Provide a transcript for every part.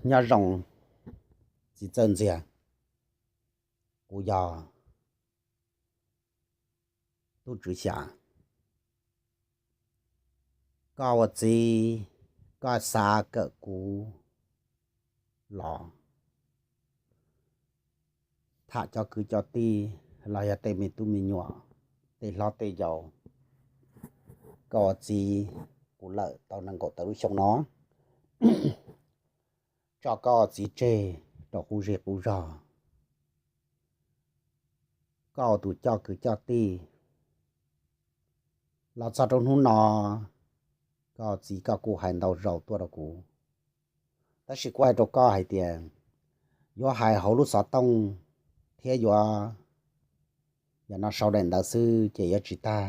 Nyob zoo txiv Txawj Ntxiag, kuv yog tub Tswv Xya. Koj ua txiv, koj xav kawm kuv los tham cov kwv cov tij los yog tej me tub me nyuam, tej hlob tej yau. Koj ua txiv, kuv lawm tau nees nkaum tawm lub xyoo no, tso koj ua txiv tseg rau qub zej qub zog. Koj ua tus coj kwv coj tij los txog rau hnub no, koj txiv koj kuj hais ntau zaus tuaj rau kuv, tab sis kuv hais rau koj hais tias yuav hais hauv lub xov tooj thiab yuav, yog no sau daim ntawv xwb ces yuav tsis tag,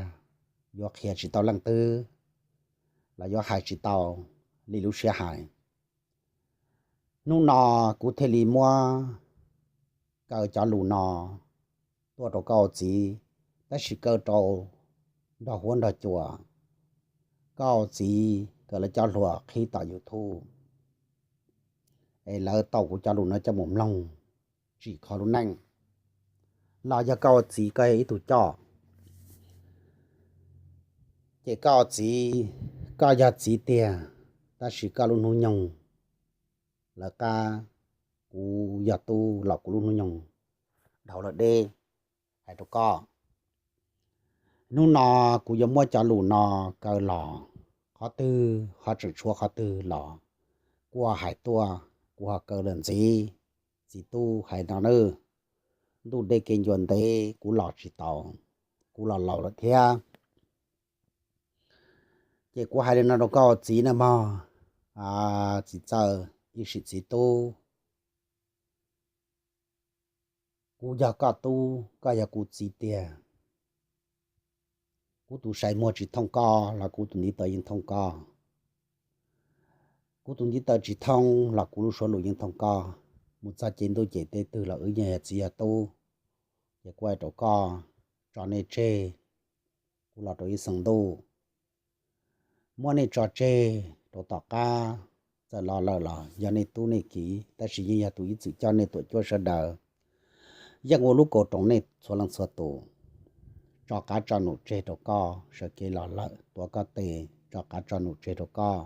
yuav qhia tsis tau leej twg, los yuav hais tsis tau li lub siab hais. Hnub no kuv thiaj li muab kaw cov lus no tuaj rau koj ua txiv, tab sis kaw rau nrog huab nrog cua. Koj ua txiv kaw lawv cov hluas qhib tom YouTube, es lawv tau kuv cov lus no coj mus mloog tsim kho lub neej, los yog koj ua txiv koj yog ib tug coj, ces koj ua txiv, koj yog txiv tiag, tab sis koj lub hnub nyoog lawv qab, kuv yog tub los kuv lub hnub nyoog dhau lawm deb. Hais rau koj, hnub no kuv yuav muab cov lus no kaw los, qhov twg ho tseem tshuav qhov twg los kuv ho hais tuaj, kuv ho kaw los ntxiv. Txiv tub hais no nawb, ntuj deb kev ncua ntev kuv los tsis tau, kuv los laus lawm thiab. Ces kuv hais li no rau koj txiv na mog, txiv Txawj, ib sim txiv tub, kuv yog koj tub, koj yog kuv txiv tiag. Kuv tus sai muag tsis thooj koj los kuv tus ntiv taw yeej thooj koj. Kuv tus ntiv taw tsis thooj los kuv lub suab lus yeej thooj koj. Mus txog ces ntuj ces teb twg los wb yeej yog txiv yog tub. Ces kuv hais rau koj, tso nej tseg, kuv los rau ib xeev ntuj, muab nej tso tseg rau tom qab. Txawm los lawm los yog nej tub nej kiv, tab sis yeej yog tus ib txwm coj nej tuam cuab sawv daws, yeej ua lub kaus roos nej txhua leej txhua tus. Tso qab tso num tseg rau koj, sawv kev los lawm tuav koj tes, tso qab tso num tseg rau koj,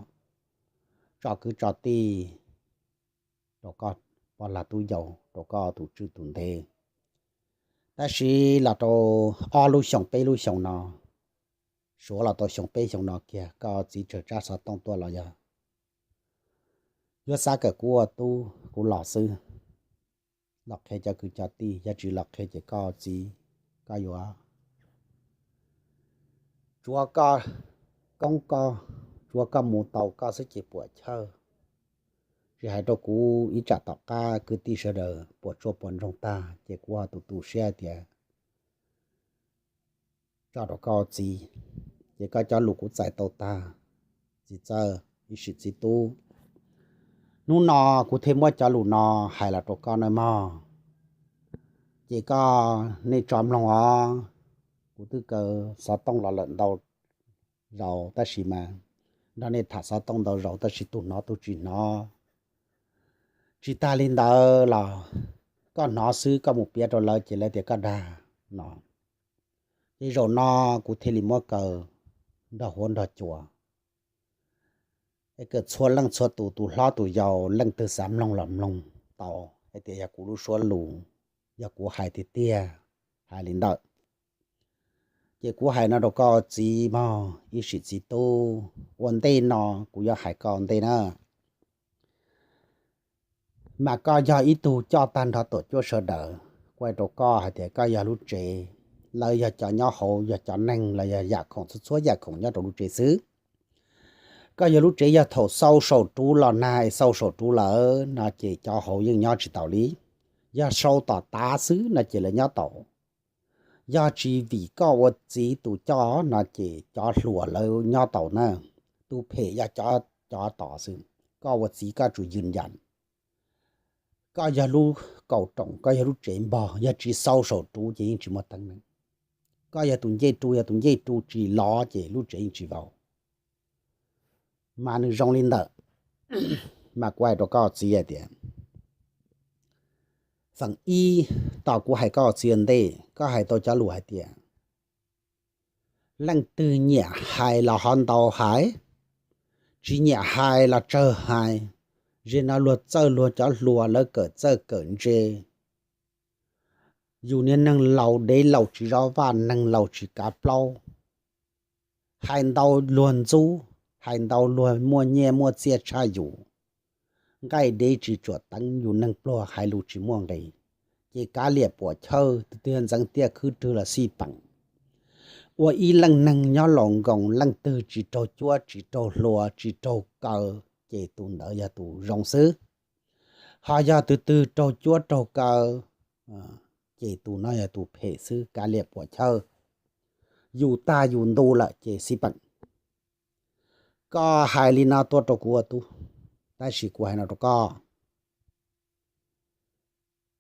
tso kwv tso tij rau koj, poj lag tub yau rau koj tus tswj tus ntev. Tab sis los rau ob lub xyoos peb lub xyoos no, suav los tau xyoo peb xyoo no kiag, koj txiv tsawg tsab xov tooj tuaj los yog yuav xav kawm kuv ua tub kuv los xwb, los qhia cov kwv cov tij, yog tsis los qhia ces koj txiv, koj yuav tsuav koj koob koj, tsuav koj mus tau koj xwb ces puam chawj. Tsis hais rau kuv ib tsam tom qab kwv tij sawv daws puas tsuaj puas ntsoog tag, ces kuv ho tu tu siab hais tias tso rau koj txiv, ces koj cov lus kuv txais tau tag. Txiv Txawj, ib sim txiv tub, hnub no kuv thiaj muab cov lus no hais los rau koj nawb mog. Ces koj nej tso mloog os, kuv twb kaw xov tooj los lawm ntau zaus tab sis mas, nrog nej tham xov tooj ntau zaus tab sis tus hnov tus tsis hnov. Tsis tag li ntawd los koj hnov xwb koj mus piav rau lawv ces lawv tias koj dag no. Ces zaum no kuv thiaj li muab kaw nrog huab nrog cua, es kom txhua leej txhua tus, tus hlob tus yau, leej twg xav mloog los mloog tau hais tias yog kuv lub suab lus, yog kuv hais tiag tiag, hais li ntawd. Ces kuv hais no rau koj txiv mog, ib sim txiv tub, ua ntej no kuv yuav hais koj ua ntej na. Mas koj yog ib tug coj tag nrho tuam cuab sawv daws, kuv hais rau koj hais tias koj yog lub tsev, lawv yog cov nyob hauv, yog cov neeg los yog yam khoom, txhua txhua yam khoom nyob rau lub tsev xwb. Koj yog lub tsev, yog thaum xau saum ruv los nag es xau saum ruv lawm no ces cov hauv yeej nyob tsis taus li. Yog sau tom tav xwb no ces lawv nyob taus. Yog tsis vim koj ua txiv tus coj no ces cov hluas lawv nyob taus na. Tus phem yog cov, cov tos xwb. Koj ua txiv koj tsum yws yas. Koj yog lub kaus roos, koj yog lub tsev npog, yog tsis xau saum ruv ces yeej tsis muaj teeb meem. Koj yog tus ncej ru, yog tus ncej ru tsis lov ces lub tsev yeej tsis vau. Mas nws zoo li ntawm Mas kuv hais rau koj txiv hais tias, feem ib, tos kuv hais koj txiv ua ntej, koj hais tau cov lus hais tias leej twg nyiam hais los ho ntau hais, tsis nyiam hais los tsawg hais. Zim no luag txawj luag cov hluas lawv kawm txawj kawm ntse. Yus niag neeg laus dev laus tsis zov vaj, neeg laus tsis kav plaub. Hais ntau luag ntxub, hais ntau luag muaj nyiaj muaj txiaj tshaj yus. Nqaij dev tsis tsuam teev, yus neeg pluag hais lus tsis muaj nqis. Ces kav liam puam chawj, twg twg ntxeev tiaj khwb rwg los xij peem. Ua ib leej neeg nyob laus nkoos, leej twg tsis raug cuab tsis raug hlua tsis raug kaw, ces tus ntawd yog tus zoo xwb. Ho yog tus twg raug cuab raug kaw, ces tus no yog tus phem xwb, kav liam puam chawj. Yus tag yus ntu lawm ces xij peem. Koj hais li no tuaj rau kuv ua tub, tab sis kuv hais no rau koj,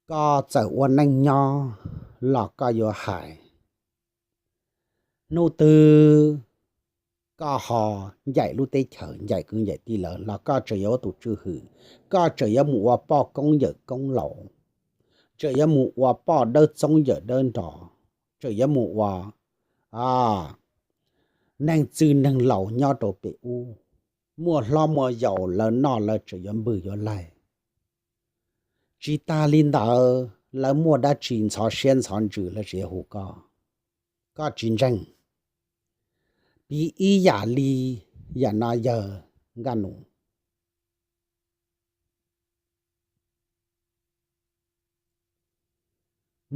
koj txawm ua neej nyob los koj yuav hais. Hnub twg koj ho ncaim lub teb chaws, ncaim kwv ncaim tij lawm los koj tseem yuav ua tus tswj hwm, koj tseem yuav mus ua poj koob yawm koob laus, tseem yuav mus ua poj dawb txoob yawm dawb nrog, tseem yuav mus ua neeg txwj neeg laus nyob rau pem ub, muaj hlob muaj yaus lawv noj lawv tseem yuav npwg yuav laig. Tsis tas li ntawd, lawv muaj dab tsi ntxhov siab ntxhov ntsws lawv tseem yuav hu koj, koj tsis ntseeg. Piv ib yam li yam no yawg Nkaj Nus,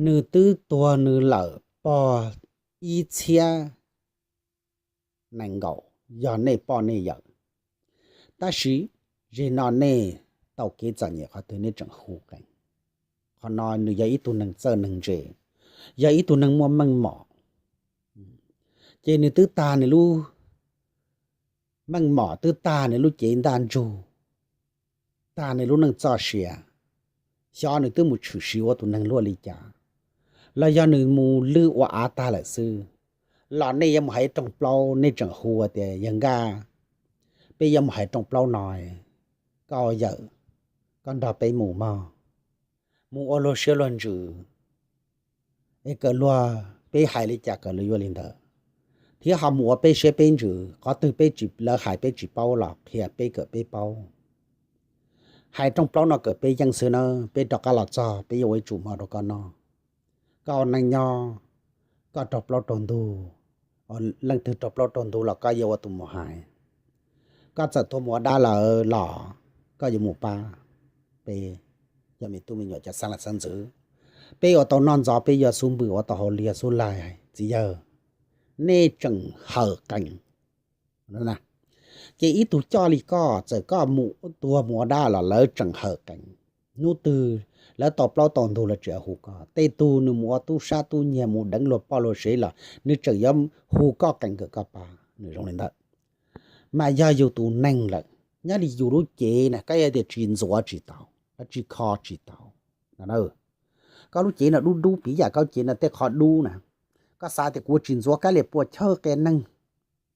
nws twb tuag nws lawm pog ib txhiab nees nkaum, yog nej poj nej yawm. Tab sis zim no nej tau kev txom nyem qhov twg nej tseem hu qees? Qhov no nws yog ib tug neeg txawj neeg ntse, yog ib tug neeg muaj meej mom. Ces nws twb tag nws lub meej mom, twb tag nws lub cev ntaj ntsug, tag nws lub neej txoj sia, xyov nws twb mus tshwm sim ua tus neeg luaj li cas, los yog nws mus lwj ua av tag lawm xwb, los nej yuav mus hais rooj plaub, nej tseem hu tias yawg Nkaj, peb yuav mus hais rooj plaub no, koj yawm, koj nrog peb mus mog, mus ua luag siab luag ntsws, es kom luag peb hais li cas kom luag yuav li ntawd, thiab ho mus ua peb siab peb ntsws, qhov twg peb tsis, lawv hais peb tsis paub los qhia peb kom peb paub. Hais rooj plaub no kom peb yeej xwb na, peb rov qab los txog peb yuav ua ib tsum mov rau koj noj. Koj ua neej nyob, koj raug plaub raug ntug, leej twg raug plaub raug ntug los koj yuav ua tus mus hais. Koj txawm tuag mus ua dab lawm los koj yuav mus pab peb cov me tub me nyuam cov xeeb leej xeeb ntxwv. Peb ua tau noj ntxov, peb yog xub npws, ua tau hauj lwm xub laig, txiv yawg, nej tseem hawm qees. Ces ib tug coj li koj, txawm koj mus tuag mus ua dab los lawv tseem hawm qees. Hnub twg lawv tau plaub tau ntug lawv tseem hu koj. Tej tug nws mus ua tub sab tub nyiag mus deev luag poj luag sev los nws tseem yuav hu koj qees kom koj pab, nws zoo li ntawd. Mas yog yus tus neeg lawm, nyob li yus lub cev na, koj yog tias tsis ntxuav tsis tau, tsis kho tsis tau no, koj lub cev no dub dub, piv yam koj cev no tej qhov dub na, koj xav tias kuv tsis ntxuav, kav liam puas chawj qias neeg,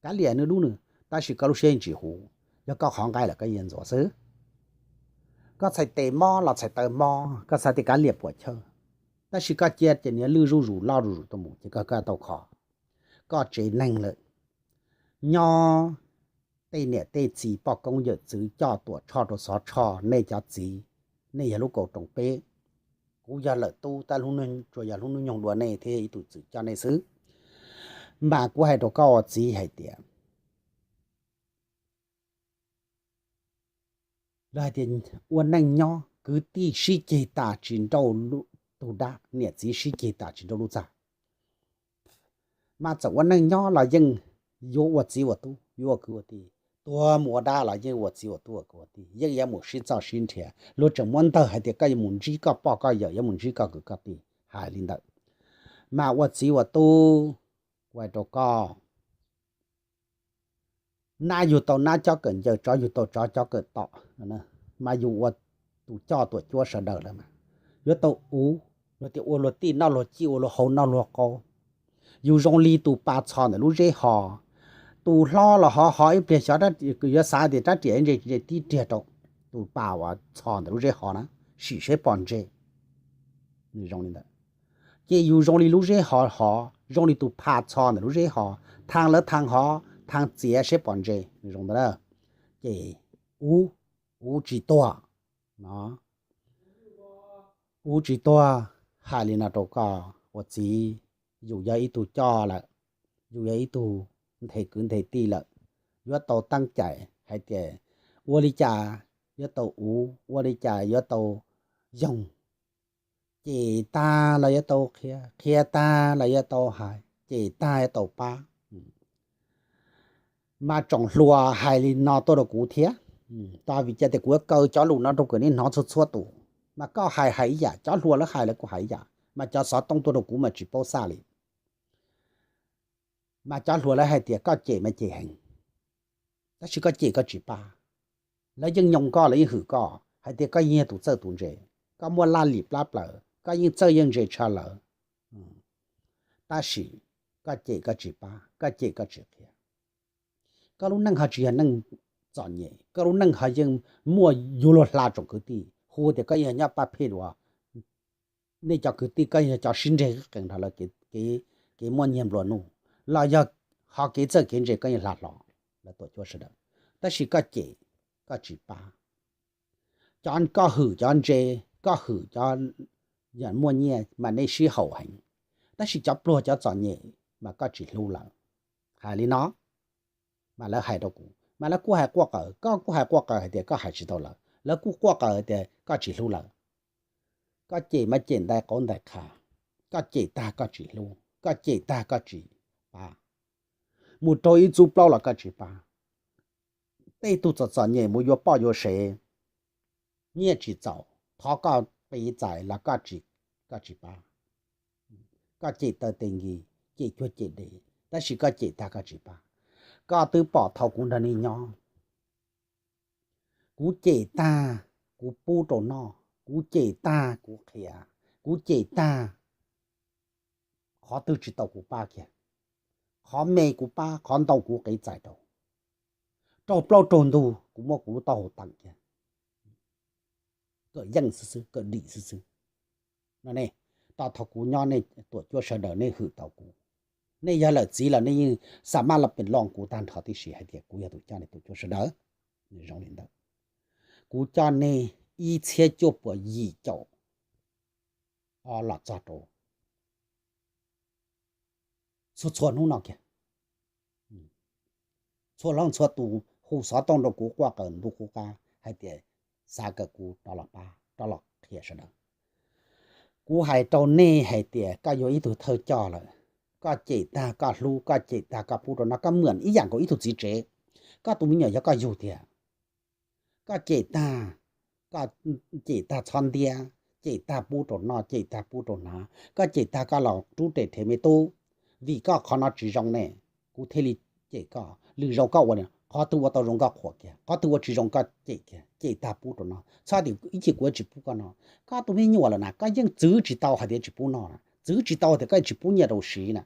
kav liam nws dub nws, tab sis koj lub siab yeej tsis huv. Yog koj qhov nqaij lawm koj yeej ntxuav xwb. Koj txhais tes mob los txhais taw mob, koj xav tias kav liam puas chawj, tab sis koj cia ces nws lwj zuj zus loj zuj zus tuaj mus ces koj, koj tau kho. Koj tsev neeg lawm, nyob tej niam tej txiv poj koob yawm txwv coj Tuam Tshoj rau Xov Tshoj, nej cov txiv, nej yog lub kaum roos peb. Kuv yog lawm tub tab tsuas yog lub hnub nyoog dua nej thiab ib tug txwm coj nej xwb. Mas kuv hais rau koj ua txiv hais tias, lawv hais tias ua neej nyob kwv tij sib ceg tas tsis nrauj tus dab, niam txiv sib ceg tas tsis nrauj lub txaj. Mas txawm ua neej nyob los yeej yuav ua txiv ua tub, yuav ua kwv ua tij, tuag mus ua dab los yeej ua txiv ua tub ua kwv ua tij, yeej yuav mus sib txoj sib nrhiav. Luag tseem muab ntawg hais tias koj yuav mus ntsib koj poj koj yawm, yuav mus ntsib koj kwv koj tij, hais li ntawd. Mas ua txiv ua tub, kuv hais rau koj, nab yug tau nab coj kawm ncaws, tsov yug tau tsov coj kawm tom. Mas yus ua tus coj tuam cuab sawv daws lawm mas yuav tau uv, luag tias ua luag tij noj luag cij, ua luag hau noj luag qau. Yus zoo li tus pas txhos ntawm lub zeb ho, tus hlob los ho ho ib pliag xyov yuav xav tias rab riam ntse tib riag rau. tus pas uas txhos ntawm lub zeb hov na, sim seb pom ntses. Nws zoo li ntawd. Ces yus zoo li lub zeb hov hov, zoo li tus pas txhos ntawm lub zeb hov, thaj lawv thaj hov thaj txiav seb pom ntses, nws zoo ntawd. Ces ub, ub tsis tuag no, ub tsis tuag. Hais li no rau koj ua txiv, yus yog ib tug coj lawm, yus yog ib tug nthe kwv nthe tij lawm, yuav tau teeb cai hais tias ua li cas yuav tau ub, ua li cas yuav tau yoog, cem tag los yuav tau qhia, qhia tag los yuav tau hais, cem tag yuav tau pab. Mas tsoom hluas hais li no tuaj rau kuv thiab, vim cas tias kuv yuav kaw cov lus no rau kom nej hnov txhua txhua tus. Mas koj hais hais ib yam, cov hluas lawv hais lawv kuj hais ib yam, mas cov xov tooj tuaj rau kuv mas tsis paub xaj li. Mas cov hluas lawv hais tias koj cem mas cem heev, tab sis koj cem koj tsis pab. Lawv yeej nyoo koj, lawv yeej hwm koj hais tias koj yeej yog tus txawj tus ntse, koj muaj laj lim plab plaws, koj yeej txawj yeej ntse tshaj lawv. Tab sis koj cem koj tsis pab, koj cem koj tsis qhia. Koj lub neej ho tsis yog neej txom nyem, koj lub neej ho yeej muaj yuav luag hla tsoom kwv tij hu tias koj yog nyob pab phej uas nej cov kwv tij, koj yog cov sib nreg qees nrog lawv kev muaj nyiaj nplua nuj, los yog ho kev txawj kev ntse koj yeej hla hlo lawv tuam cuab sawv daws. Tab sis koj cem, koj tsis pab. Cov koj hwm cov ntse, koj hwm cov muaj nyiaj mas nej sib haum heev, tab sis cov pluag cov txom nyem mas koj tsis hlub lawv. Hais li no, mas lawv hais rau kuv, mas lawv kuj hais quaj qawm, koj kuj hais quaj qawm hais tias koj hais tsis tau lawv, lawv kuj quaj qawm hais tias koj tsis hlub lawv. Koj cem mas cem ntais qauv ntais qha, koj cem tag koj tsis hlub, koj cem tag koj tsis pab. Mus raug ib txub plaub los koj tsis pab. Tej tug txom txom nyem mus yuav poj yuav sev, nyiaj tsis txaus, thov koj piv txais los koj tsis pab. Koj cem taw tes nkis, cem cuag cem dev, tab sis koj cem tag koj tsis pab. Koj twb pom thaum kuv nrog nej nyob, kuv cem tag kuv pub rau noj, kuv cem tag kuv qhia, kuv cem tag qhov twg tsis tau kuv pab kiag, qhov me kuv pab, qhov ntau kuv qev txais rau. Raug plaub raug ntug kuv muab kuv lub taub hau teem kiag, kawm yeej xwb xwb, kawm dim xwb xwb. No ne, tau thaum kuv nyob nej tuam cuab sawv daws nej hwm tau kuv. Nej yog lawm txiv los nej yeej xa maj laj pes loj kuv tag nrho tib si hais tias kuv yog tus coj nej tuam cuab sawv daws. Nws zoo li ntawd. Kuv coj nej ib txhiab cuaj puas yim caum los txog rau txhua txhua hnub no kiag. Txhua leej txhua tus hu xov tooj rau kuv quaj qawm ntuj qub qab hais tias xav kom kuv rov los pab, rov los qhia sawv daws. Kuv hais rau nej hais tias koj yog ib tug thawj coj lawm, koj cem tag koj hlub, koj cem tag koj pub rau noj, koj muaj ib yam nkaus ib tug txiv tsev, koj tus me nyuam yog koj yug tiag. Koj cem tag, koj cem tag txhob ntiab, cem tag pub rau noj, cem tag pub rau hnav, koj cem tag koj los rub res rhe me tub, vim koj qhov no tsis zoo ne, kuv thiaj li cem koj. Lwm zaus koj ua li, qhov twg ua tau zoo koj qhuas kiag, qhov twg ua tsis zoo koj cem kiag, cem tag pub rau noj, txhob tias ib chim kuv yuav tsis pub koj noj. Koj tus me nyuam lawm na, koj yeej txwv tsis tau hais tias tsis pub noj na, txwv tsis tau tias koj tsis pub nyiaj rau siv na.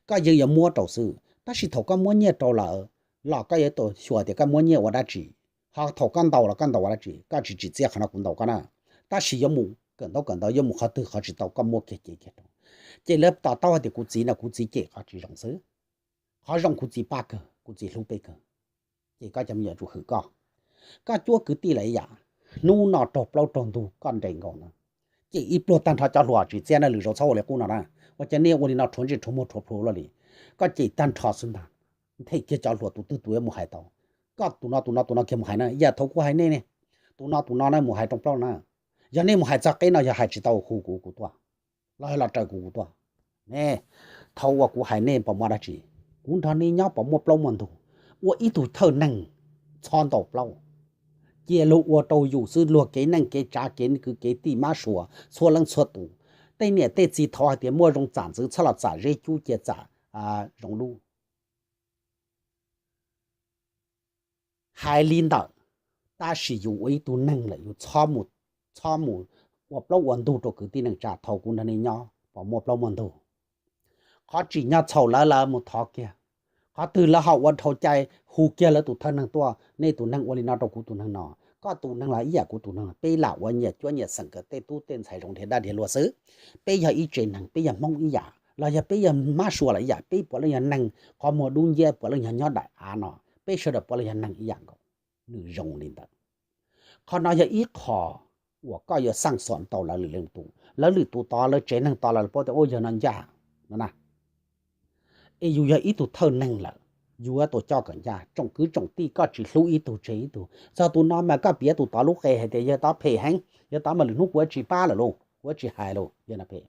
Koj yeej yuav muab rau xwb, tab sis thaum koj muab nyiaj rau lawm los koj yuav tau xyuas tias koj muab nyiaj ua dab tsi, ho thaum koj ntaus los koj ntaus ua dab tsi. Koj tsis tsim txiaj qhov no kuv ntaus koj na, tab sis yuav mus kawm ntaub kawm ntawv, yuav mus qhov twg qhov tsis tau koj muab kiag cem kiag rau. Ces lawv to taub hais tias kuv txiv no kuv txiv cem qhov tsis zoo xwb, qhov zoo kuv txiv pab kawg, kuv txiv hlub peb kawg. Ces koj cov me nyuam tsum hwm koj. Koj cuab kwv tij lawm ib yam, hnub no raug plaub raug ntug koj nres nkaus na. Cem ib pluag tag nrho cov hluas tsis txiaj na, lwm zaus txhob ua li qub no na. Ua cas nej ua li no rhuav ntsej rhuav muag rhuav plhu luaj li. Koj cem tag nrho xwb ntag, nthe kiag cov hluas tus twg tus yuav mus hais tau. Koj tus no tus no tus no kiag mus hais na, yam thaum kuv hais nej ne, tus no tus no na mus hais rooj plaub na. Yog nej mus hais txog qeb no yog hais tsis tau hu kuv kuv tuaj, los los raws kuv kuv tuaj. Ne, thaum uas kuv hais nej puas muaj dab tsi? Kuv nrog nej nyob puas muaj plaub muaj ntug? Ua ib tug thawj neeg txhob ntaus plaub, cia luag ua rau yus xwb, luag kev neej kev tsav kev kwv kev tij mab suav txhua leej txhua tus. Tej niam tej txiv thov hais tias muaj zoo txam ntxwv txhob los txam zeb cub, cia txam zoo lub. Hais li ntawm, tab sis yus ua ib tug neeg lawm yus txhob mus ua plaub ua ntug rau kwv tij neej tsa. Thaum kuv nrog nej nyob puas muaj plaub muaj ntug? Qhov tsim nyog txhaum lawv lawv mus thov kiag, qhov twg lawv ho ua dhau cai hu kiag lawv tus thawj neeg tuaj, nej tus neeg ua li no rau kuv tus neeg no. Koj tus neeg los ib yam kuv tus neeg, peb lam ua nyias cuab nyias xeem kawg, tej tub tej ntxhais zoo dhia dab dhia luag xwb. Peb yog ib tsev neeg, peb yog Hmoob ib yam, los yog peb yog Mab Suav los ib yam, peb puav leej yog neeg qhov muag dub nciab, puav leej yog nyob daim av no, peb sawv daws puav leej yog neeg ib yam nkaus. Nws zoo li ntawd. Qhov no yog ib qho uas koj yuav xaj xom tau lawv lwm leej tus, lawv lwm tus tod, lawv tsev neeg tod los paub tias ua yog no ncaj no na. Es yus yog ib tug thawj neeg lawm, yuav tau coj kom ncaj. Tsoom kwv tsoom tij koj tsis hlub ib tug tseg ib tug, txog tus no mas koj piav tus tod lub qe hais tias yawg tod phem heev, yawg tod mas lwm hnub kuv yuav tsis pab lawm lauj, kuv yuav tsis hais lauj, yawg no phem.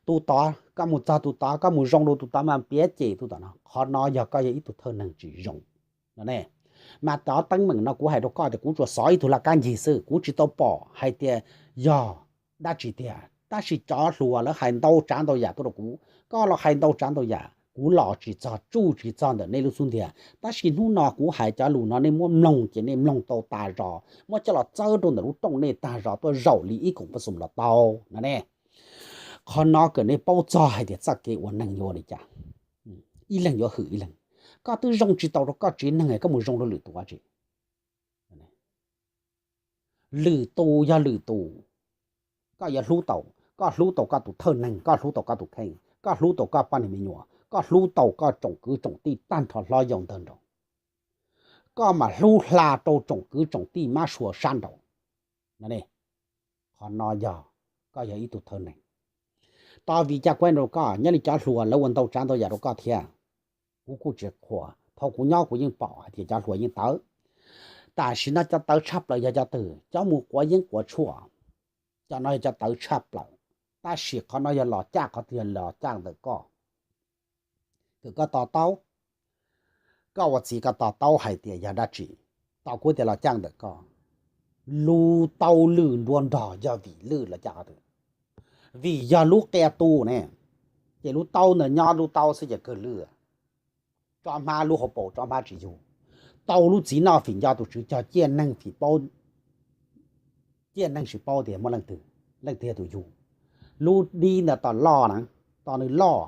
Tus tod, koj mus txog tus tod, koj mus zoo rau tus tod mas piav cem tus tod no. Qhov no yog koj yog ib tug thawj neeg tsis zoo no ne. Mas cov teeb meem no kuv hais rau koj tias kuv tsuas xov ib tug laj kab ncig xwb, kuv tsis tau pom hais tias yog dab tsi tiag, tab sis cov hluas lawv hais ntau tsav ntau yam tuaj rau kuv, koj los hais ntau tsav ntau yam, kuv los tsis txog, tsuj tsis txog ntawm nej lub xub ntiag. Tab sis hnub no kuv hais cov lus no nej muab mloog ces nej mloog tau tas zog, muab coj los txawb rau ntawm lub rooj nej tas zog tuaj zaum li ib koom paj xum los tau no ne. Qhov no kom nej paub txog hais tias txoj kev ua neeg yuav ua li cas, ib leeg yuav hwm ib leeg. Koj twb zoo tsis tau rau koj tsev neeg, koj mus zoo rau lwm tus dab tsi? Lwm tus yog lwm tus, koj yuav hlub tau. Koj hlub tau koj tus thawj neeg, koj hlub tau koj tus kheej, koj hlub tau koj poj niam me nyuam, koj hlub tau koj tsoom kwv tsoom tij tag nrho hlob yau ntawg nraug, koj mam hlub hla rau tsoom kwv tsoom tij Mab Suav sab nraud no ne. Qhov no yog koj yog ib tug thawj neeg. Tos vim cas kuv hais rau koj, nyob li cov hluas lawv ua ntau tsav ntau yam rau koj thiab, kuv kuj tsis qhuas. Thaum kuv nyob kuv yeej pom hais tias cov hluas yeej tawv. Tam sim no cov tawv tshaj plaws yog cov twg? Cov mus quav yeeb quav tshuaj, cov no yog cov tawv tshaj plaws. Tab sis qhov no yog los caj, qhov twg yog los caj ntawm koj, kom koj to taub. Koj ua txiv koj to taub hais tias yog dab tsi. Tos kuv tias los caj ntawm koj, lub taub lwj nruab nrog yog vim lwj los caj qhov twg? Vim yog lub qia tu ne, ces lub taub ntawd nyob lub taub xwb ces kawg lwj. Tsob hmab lub hauv paus tsob hmab tsis yug, tau lub txiv noj fim nco tus tswv cog ciaj neeg fim paub, ciaj neeg tsis paub tias muaj leej twg, leej twg yog tus yug. Lub dib ntawd tos loj na, tos nws loj,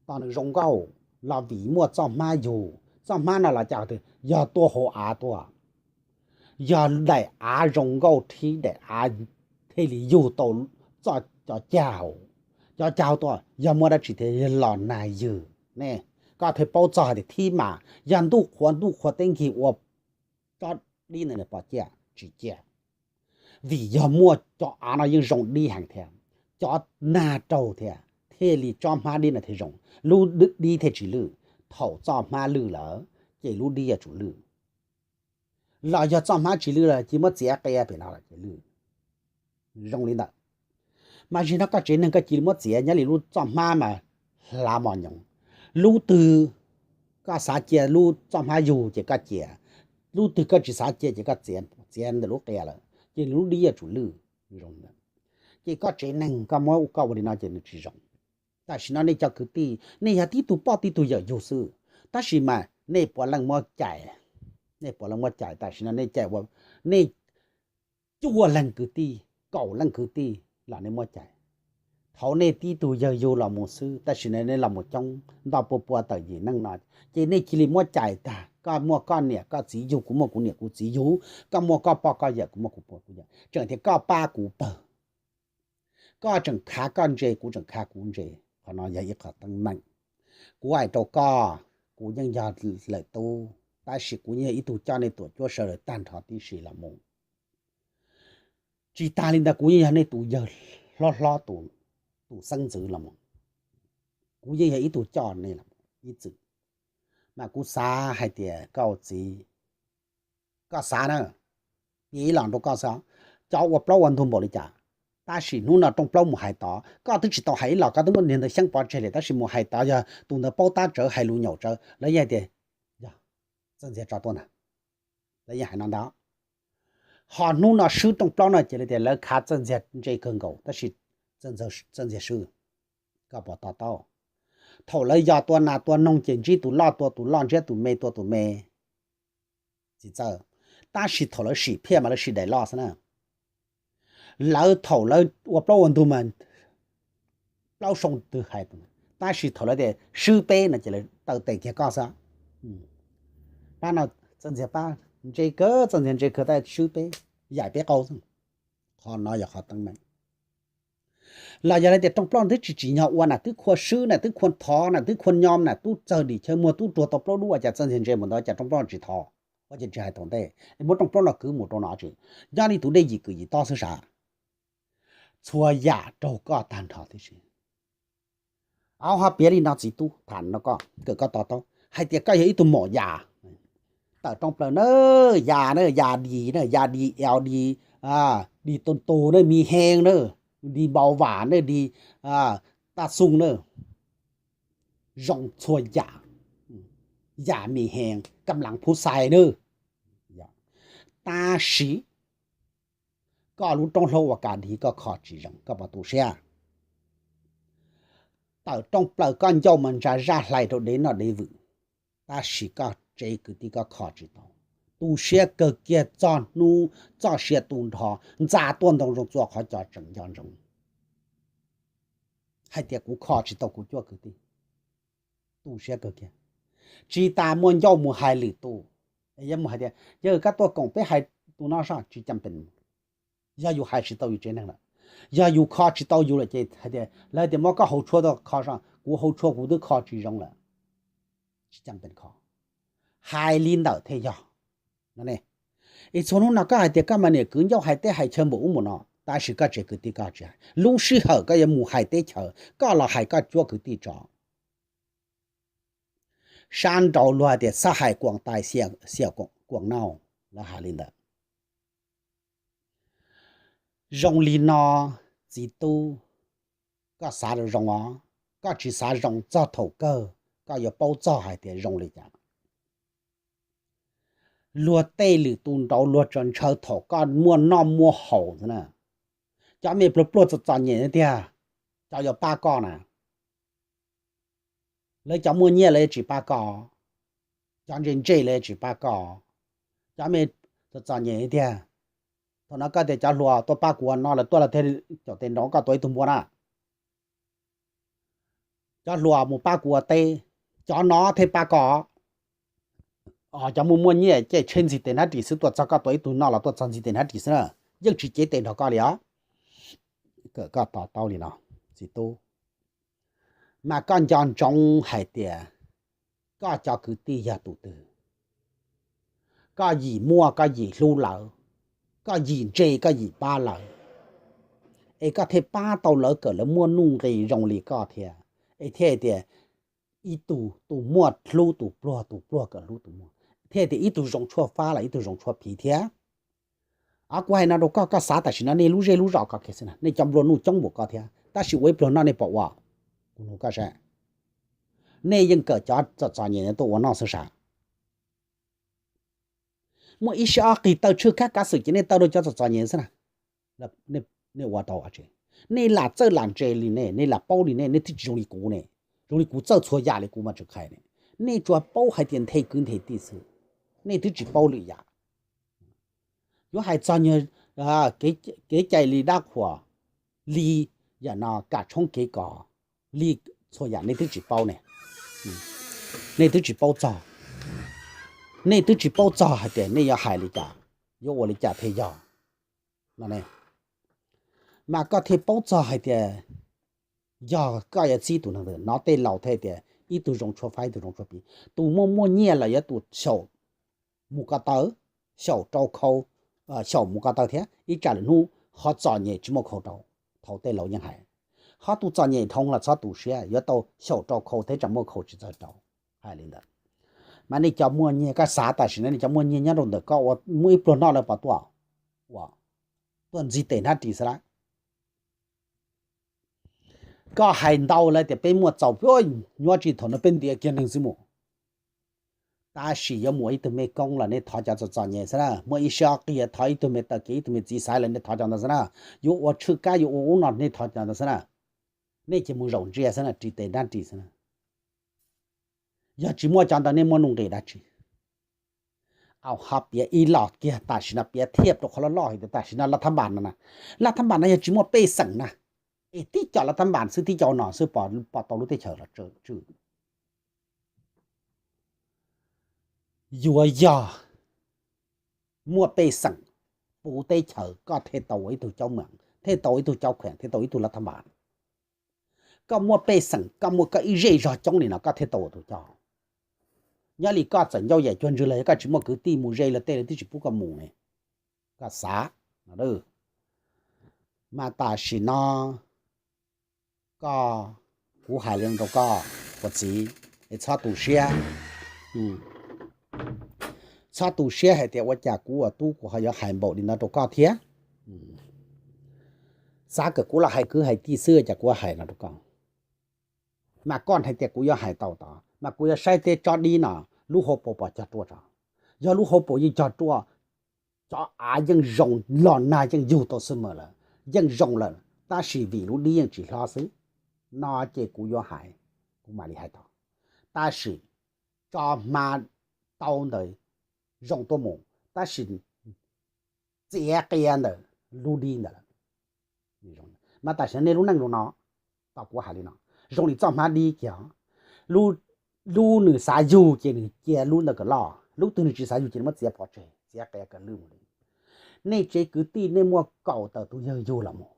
tos nws zoo nkauj, los vim muaj txoj hmab yug. Txoj hmab no los caj qhov twg? Yog tuaj hauv av tuaj, yog daim av zoo nkauj thiab daim av thiaj li yug tau txoj cov cag hauv. Cov cag hauv tuaj yog muaj dab tsi thiaj los nag ywg ne? Koj thiaj paub txog hais tias thib mas yog ntuj qhuav, ntuj qhuav teb nkig ua tsob dib ntawd pom ciaj tsis ciaj. Vim yog muaj cov av no yeej zoo dib heev thiab, cov nag raug thiab, thiaj li tsob hmab dib no thiaj zoo, lub dib thiaj tsis lwj. Thaum txoj hmab lwj lawm ces lub dib yuav tsum lwj. Los yog txoj hmab tsis lwj los cia muab txiav qia pem no los ces lwj. Zoo li ntawd. Mas zim no koj tsev neeg koj cia li muab txiav nyob li lub txoj hmab mas hlav mos nyoos. Lub twg koj xav cia lub txoj hmab yug ces koj cia, lub twg koj tsis xav cia ces koj txiav, txiav ntawm lub qia lawm ces lub dib yuav tsum lwj. Ces koj tsev neeg koj muab koj ua li no ces nws tsis zoo. Tam sim no nej cov kwv tij nej yog tib tug poj tib tug yawm yug xwb, tab sis mas nej puav leej muab cais, nej puav leej muab cais. Tam sim no nej cais ua, nej cuaj leeg kwv tij, kaum leej kwv tij los nej muab cais. Thaum nej tib tug yawg yug los mus xwb, tab sis no nej los mus coob, ntau pua pua tawm yim neej no, ces nej cia li muab cais tag. Koj muaj koj niam koj txiv yug, kuv muaj kuv niam kuv txiv yug, koj muaj koj poj koj yawm, kuv muaj kuv poj kuv yawm, tseem tias koj pab kuv pawg, koj tseem khav koj ntse, kuv tseem khav kuv ntse. Qhov no yog ib qho teeb meem. Kuv hais rau koj, kuv yeej yog lawm tub, tab sis kuv yeej yog ib tug coj nej tuam cuab sawv daws tag nrho tib si los mus. Tsis tas li ntawd kuv yeej yog nej tus yawg hlob hlob, tus xeeb ntxwv los mus. Kuv yeej yog ib tug coj nej los ib txwm. Mas kuv xav hais tias koj txiv, koj xav na, piav ib los rau koj xav, cov ua plaub ua ntug npaum li cas, tab sis hnub no rooj plaub mus hais tod, koj twb tsis tau hais ib los, koj twb muab niag ntawd xyeeb pov tseg li, tab sis mus hais tod yog tus ntawd paub tab tsawv, hais lus nyaum tsawv, lawv yeej hais tias yog Txawj Ntxiag tso tuaj na, lawv yeej hais no ntag. Ho hnub no swb rooj plaub no ces lawv tias lawv khav Txawj Ntxiag ntse kawg nkaus, tab sis Txawj Ntxiag swb, koj puas to taub? Thaum lawv yos tua nas tua noog ces ntsib tus loj tua tus loj, ntsib tus me tua tus me, tsis txawj. Tab sis thaum lawv sim phiaj mas lawv sim daim loj xwb na. Lawv thaum lawv ua plaub ua ntug mas plaub xyoo twg hais, tab sis thaum lawv tias swb peb no ces lawv taw tes kiag koj xwb. Pab no, Txawj Ntxiag pab, Ntse kawg, txoj ntxias ntse kawg, tab swb peb, yaim peb qau xwb. Qhov no yog qhov teeb meem. Los yog hais tias rooj plaub twb tsis tsim nyog ua na, twb khua swb na, twb khua thov na, twb khua nyom na, twb txawg dim chaw muag, twb ruag tau plaub dub, ua cas txoj ntxias ntse mus ntawd cas rooj plaub no tsis thov, ua cas tsis hais thaum ntej es muab rooj plaub no kwv mus rau no tsis, nyob li tus dej yim kwm yim tob xwb sav. Txhua yam raug koj tag nrho tib si. Au, ho piav li no txiv tub, tham no koj kawm koj to taub hais tias koj yog ib tug maum yas. Tawm rooj plaws na, yas na, yas dis na, yas dis, eo dis, dis tus tus na, mi hees na, dis npau vam na, dis taj xoo na, zoo txhua yam, yas mi hees, kam lav phub xais na. Tab sis koj lub roob hlab uas kas dis koj kho tsis zoo, koj puas tu siab? Tawm rooj plaws koj ncauj mas ntsa zaj hlais rau dev noj dev vwm, tab sis koj tsev kwv tij koj kho tsis tau. Tu siab kawg kiag, txog hnub txoj sia tu nrho, ntxa tuaj ntoo zoo txua qhov cos tseem nco ntsoov hais tias kuv kho tsis tau kuv cuab kwv tij. Tu siab kawg kiag. Tsis tas muaj ncauj mus hais lwm tus, yuav mus hais tias yog koj tuaj koom peb hais tus no soj tsis cam pem. Yog yus hais tsis tau yus tsev neeg lawm, yog yus kho tsis tau yus lawm ces hais tias lawv tias muab koj hauv tshuaj tuaj kho soj, kuv hauv tshuaj kuv twb kho tsis zoo lawm. Tsis cam pem kho. Hais li ntawm thiaj yog. Ib txhua hnub no koj hais tias koj mas niam kwv ncauj hais teb hais chaw npaum ub npaum no, tab sis koj tsev kwv tij koj tsis hais. Lub sij hawm koj yuav mus hais teb chaws, koj los hais koj cuab kwv tij tso. Sab nraud luag hais tias xab hais kuam tais, xiam kuam nauj, lawv hais li ntawd. Zoo li no, txiv tub, koj xav zoo os, koj tsis xav zoo txog thaum kawg koj yuav paub txog hais tias zoo li cas. Luag tej lwm tus nraud luag tsuas ntshaw thaum koj muaj noj muaj haus xwb na. Cov me pluag pluag txom txom nyem tiag, cov yuav pab koj na. Lawv cov muaj nyiaj lawv yuav tsis pab koj, cov ntse ntse lawv yuav tsis pab koj, cov me txom txom nyem tiag. Thaum no koj tias cov hluas tuaj pab kuv ua no, lawv tuaj lawv thiaj caum tes nrov koj tuav ib tug npua na. Cov hluas mus pab kuv ua teb, cov no thiaj pab koj. Cov muaj muaj nyiaj ces tsheb ntxig tes hnab ris xwb, tuaj txog koj tuav ib tug no los tuaj txog ntxig tes hnab ris xwb na, yeej tsis cev tes nrog koj li os. Kawm koj to taub li no, txiv tub, mas koj nco ntsoov hais tias koj cov kwv tij yog tus twg. Koj yim muaj koj yim hlub lawv, koj yim ntse koj yim pab lawv, es koj thiaj pab tau lawv kom lawv muaj nuj nqis zoo li koj thiab. Es thiaj tias ib tug tus muaj hlub tus pluag, tus pluag kom hlub tus muaj, thiaj tias ib tug zoo tshuaj fab los ib tug zoo tshuaj phiv thiab. Kuv hais no rau koj, koj xav tam sim no nej lub zej lub zos ko kiag xwb na, nej cov nplua nuj coob npaum koj thiab, tab sis ua ib pluag noj nej pom ua, kuv nug koj saib, nej yeej kawm cov txom txom nyem tuaj ua noj xwb sav. Muaj ib sij ob qig taw tshwj kab kav xwm ces nej taw rau cov txom txom nyem xwb na. Nej ua tau, nej lam txawj lam ntse li nej, nej lam paub li nej, nej twb tsis zoo li kuv ne. Zoo li kuv txawj txhua yam li kuv mas tseem qhais ne. Nej tsuas paub hais tias nthe kwv nthe tij xwb, nej twb tsis paub lwm yam. Yuav hais txog nyuag kev cai li dab qhuas, li yam no kam tshoob kev kos, li txhua yam nej twb tsis paub ne. Nej twb tsis paub txog, nej twb tsis paub txog hais tias nej yuav hais li cas, yuav ua li cas thiaj yog no ne. Mas koj thiaj paub txog hais tias yog koj yuav txib tus neeg twg, no tej laus thiaj tias ib tug zoo tshuaj fab ib tug zoo tshuaj phiv. Tus muaj muaj nyiaj los yuav tus xyaum mus ko taw, xyaum rau khau, xyaum mus ko taw thiab ib tsam lwm hnub ho txom nyem tsis muaj khau rau. Thaum tej laus yeej hais, ho tus txom nyem dhau los txhob tu siab, yuav tau xyaum rau khau thiab tsam muaj khau tsis txawj rau. Hais li ntawd. Mas nej cov muaj nyiaj, koj xav tam sim no nej cov muaj nyiaj nyob rau ntawm koj ua muaj ib pluag noj lawv puas tuaj, ua, tuaj ntxig tes hnab ris xwb lawm. Koj hais ntau lawv tias peb muaj txaus, nyob tsis thaum no peb ntiav kiag neeg xwb mus. Tab sis yuav mus ua ib tug me koob los nej thov cov txom txom nyem xwb na, muaj ib sij ob qig thov ib tug me taw kev ib tug me txiv xaiv los nej thov cov ntawd xwb na, yuav ua tshwj kab yuav ua ub no nej thov cov ntawd xwb na. Nej cia mus zaum ntsia xwb na, ris tes hnab ris xwb na. Yog tsis muaj cov ntawd nej muaj nuj nqis dab tsi? Au, ho piav ib los kiag, tam sim no piav thiaj rau qhov loj loj hais tias tam sim no laj thab npas no na, laj thab npas no yog tsis muaj pej xeem na, es tib co laj thab npas xwb, tib co no xwb pom tau lub teb chaws los tsw. Yuav yog muaj pej xeem puv teb chaws koj thiaj tau ua ib tug coob meem, thiaj tau ib tug coob kheem, thiaj tau ib tug lav thab npas. Koj muaj pej xeem, koj muaj koj ib zej zog coob li no koj thiaj tau ua tus coj. Nyob li koj txawm ncauj yaim cuag ntswg los yog koj tsis muaj kwv tij mus ze los tej lawv twb tsis pub koj mus ne. Koj xav no. Mas tam sim no koj, kuv hais li no rau koj, ua txiv, es txhob tu siab. Txhob tu siab hais tias ua cas kuv ua tub kuv ho yuav hais npaum li no rau koj thiab. Xav kom kuv los hais kwv hais tij xwb cas kuv hais no rau koj. Mas koj hais tias kuv yuav hais tau tod mas kuv yuav saib teb tsob dib no lub hauv paus puas cog ruaj tso. Yog lub hauv paus yeej cog ruaj, cov av yeej zoo, los nag yeej yug tau xwb mas lawm, yeej zoo lawm, tab sis vim lub dib yeej tsis hlob xwb. No ces kuv yuav hais, kuv mam li hais tau. Tab sis tso hma tau ntawd zoo tuaj mus, tab sis txiav qia ntawm lub dib ntawd lawm. Mas tam sim no nej lub neej zoo no, tau kuv hais li no, zoo li txoj hmab dib kiag, lub nws xav yug ces nws cia lub ntawd kom loj, lub twg nws tsis xav yug ces nws muab txiav pov tseg, txiav qia kom lwj mus li. Nej tsev kwv tij nej muaj kaum tawm tus yawg yug los mus,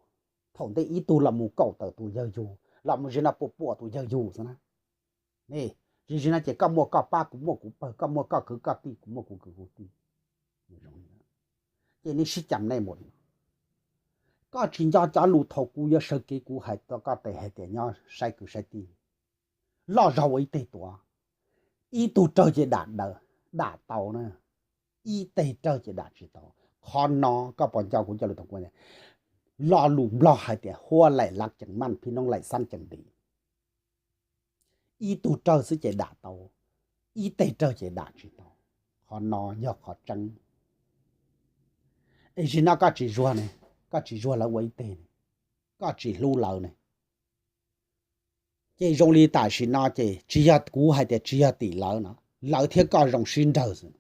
thaum ntej ib tug los mus kaum tawm tus yawg yug, los mus zim no puas puas tus yawg yug xwb na. Tsis zim no ces koj muaj koj pab, kuv muaj kuv pawg, koj muaj koj kwv koj tij, kuv muaj kuv kwv kuv tij. Ces nej sib cam nej mus li no. Koj tsis nco cov lus thaum kuv yuav sawv kev kuv hais rau koj tes hais tias nyob saib kwv saib tij, loj zog ua ib teg tuav, ib tug rawg ces dam, dam tau na, ib teg rawg ces dam tsis tau. Qhov no koj puas nco kuv cov lus thaum kuv, lo lus Nplog hais tias hua laim lav ceem maj, phib noob laim xab ceem ntim. Ib tug rawg xwb ces dam tau, ib teg rawg ces dam tsis tau. Qhov no yog qhov tseeb. Es zim no koj tsis zuag ne, koj tsis zuag lawv ua ib teg ne, koj tsis hlub lawv ne. Ces zoo li tam sim no ces tsis yog kuv hais tias tsis yog tim lawv no, lawv thiab koj zoo sib nrawg xwb.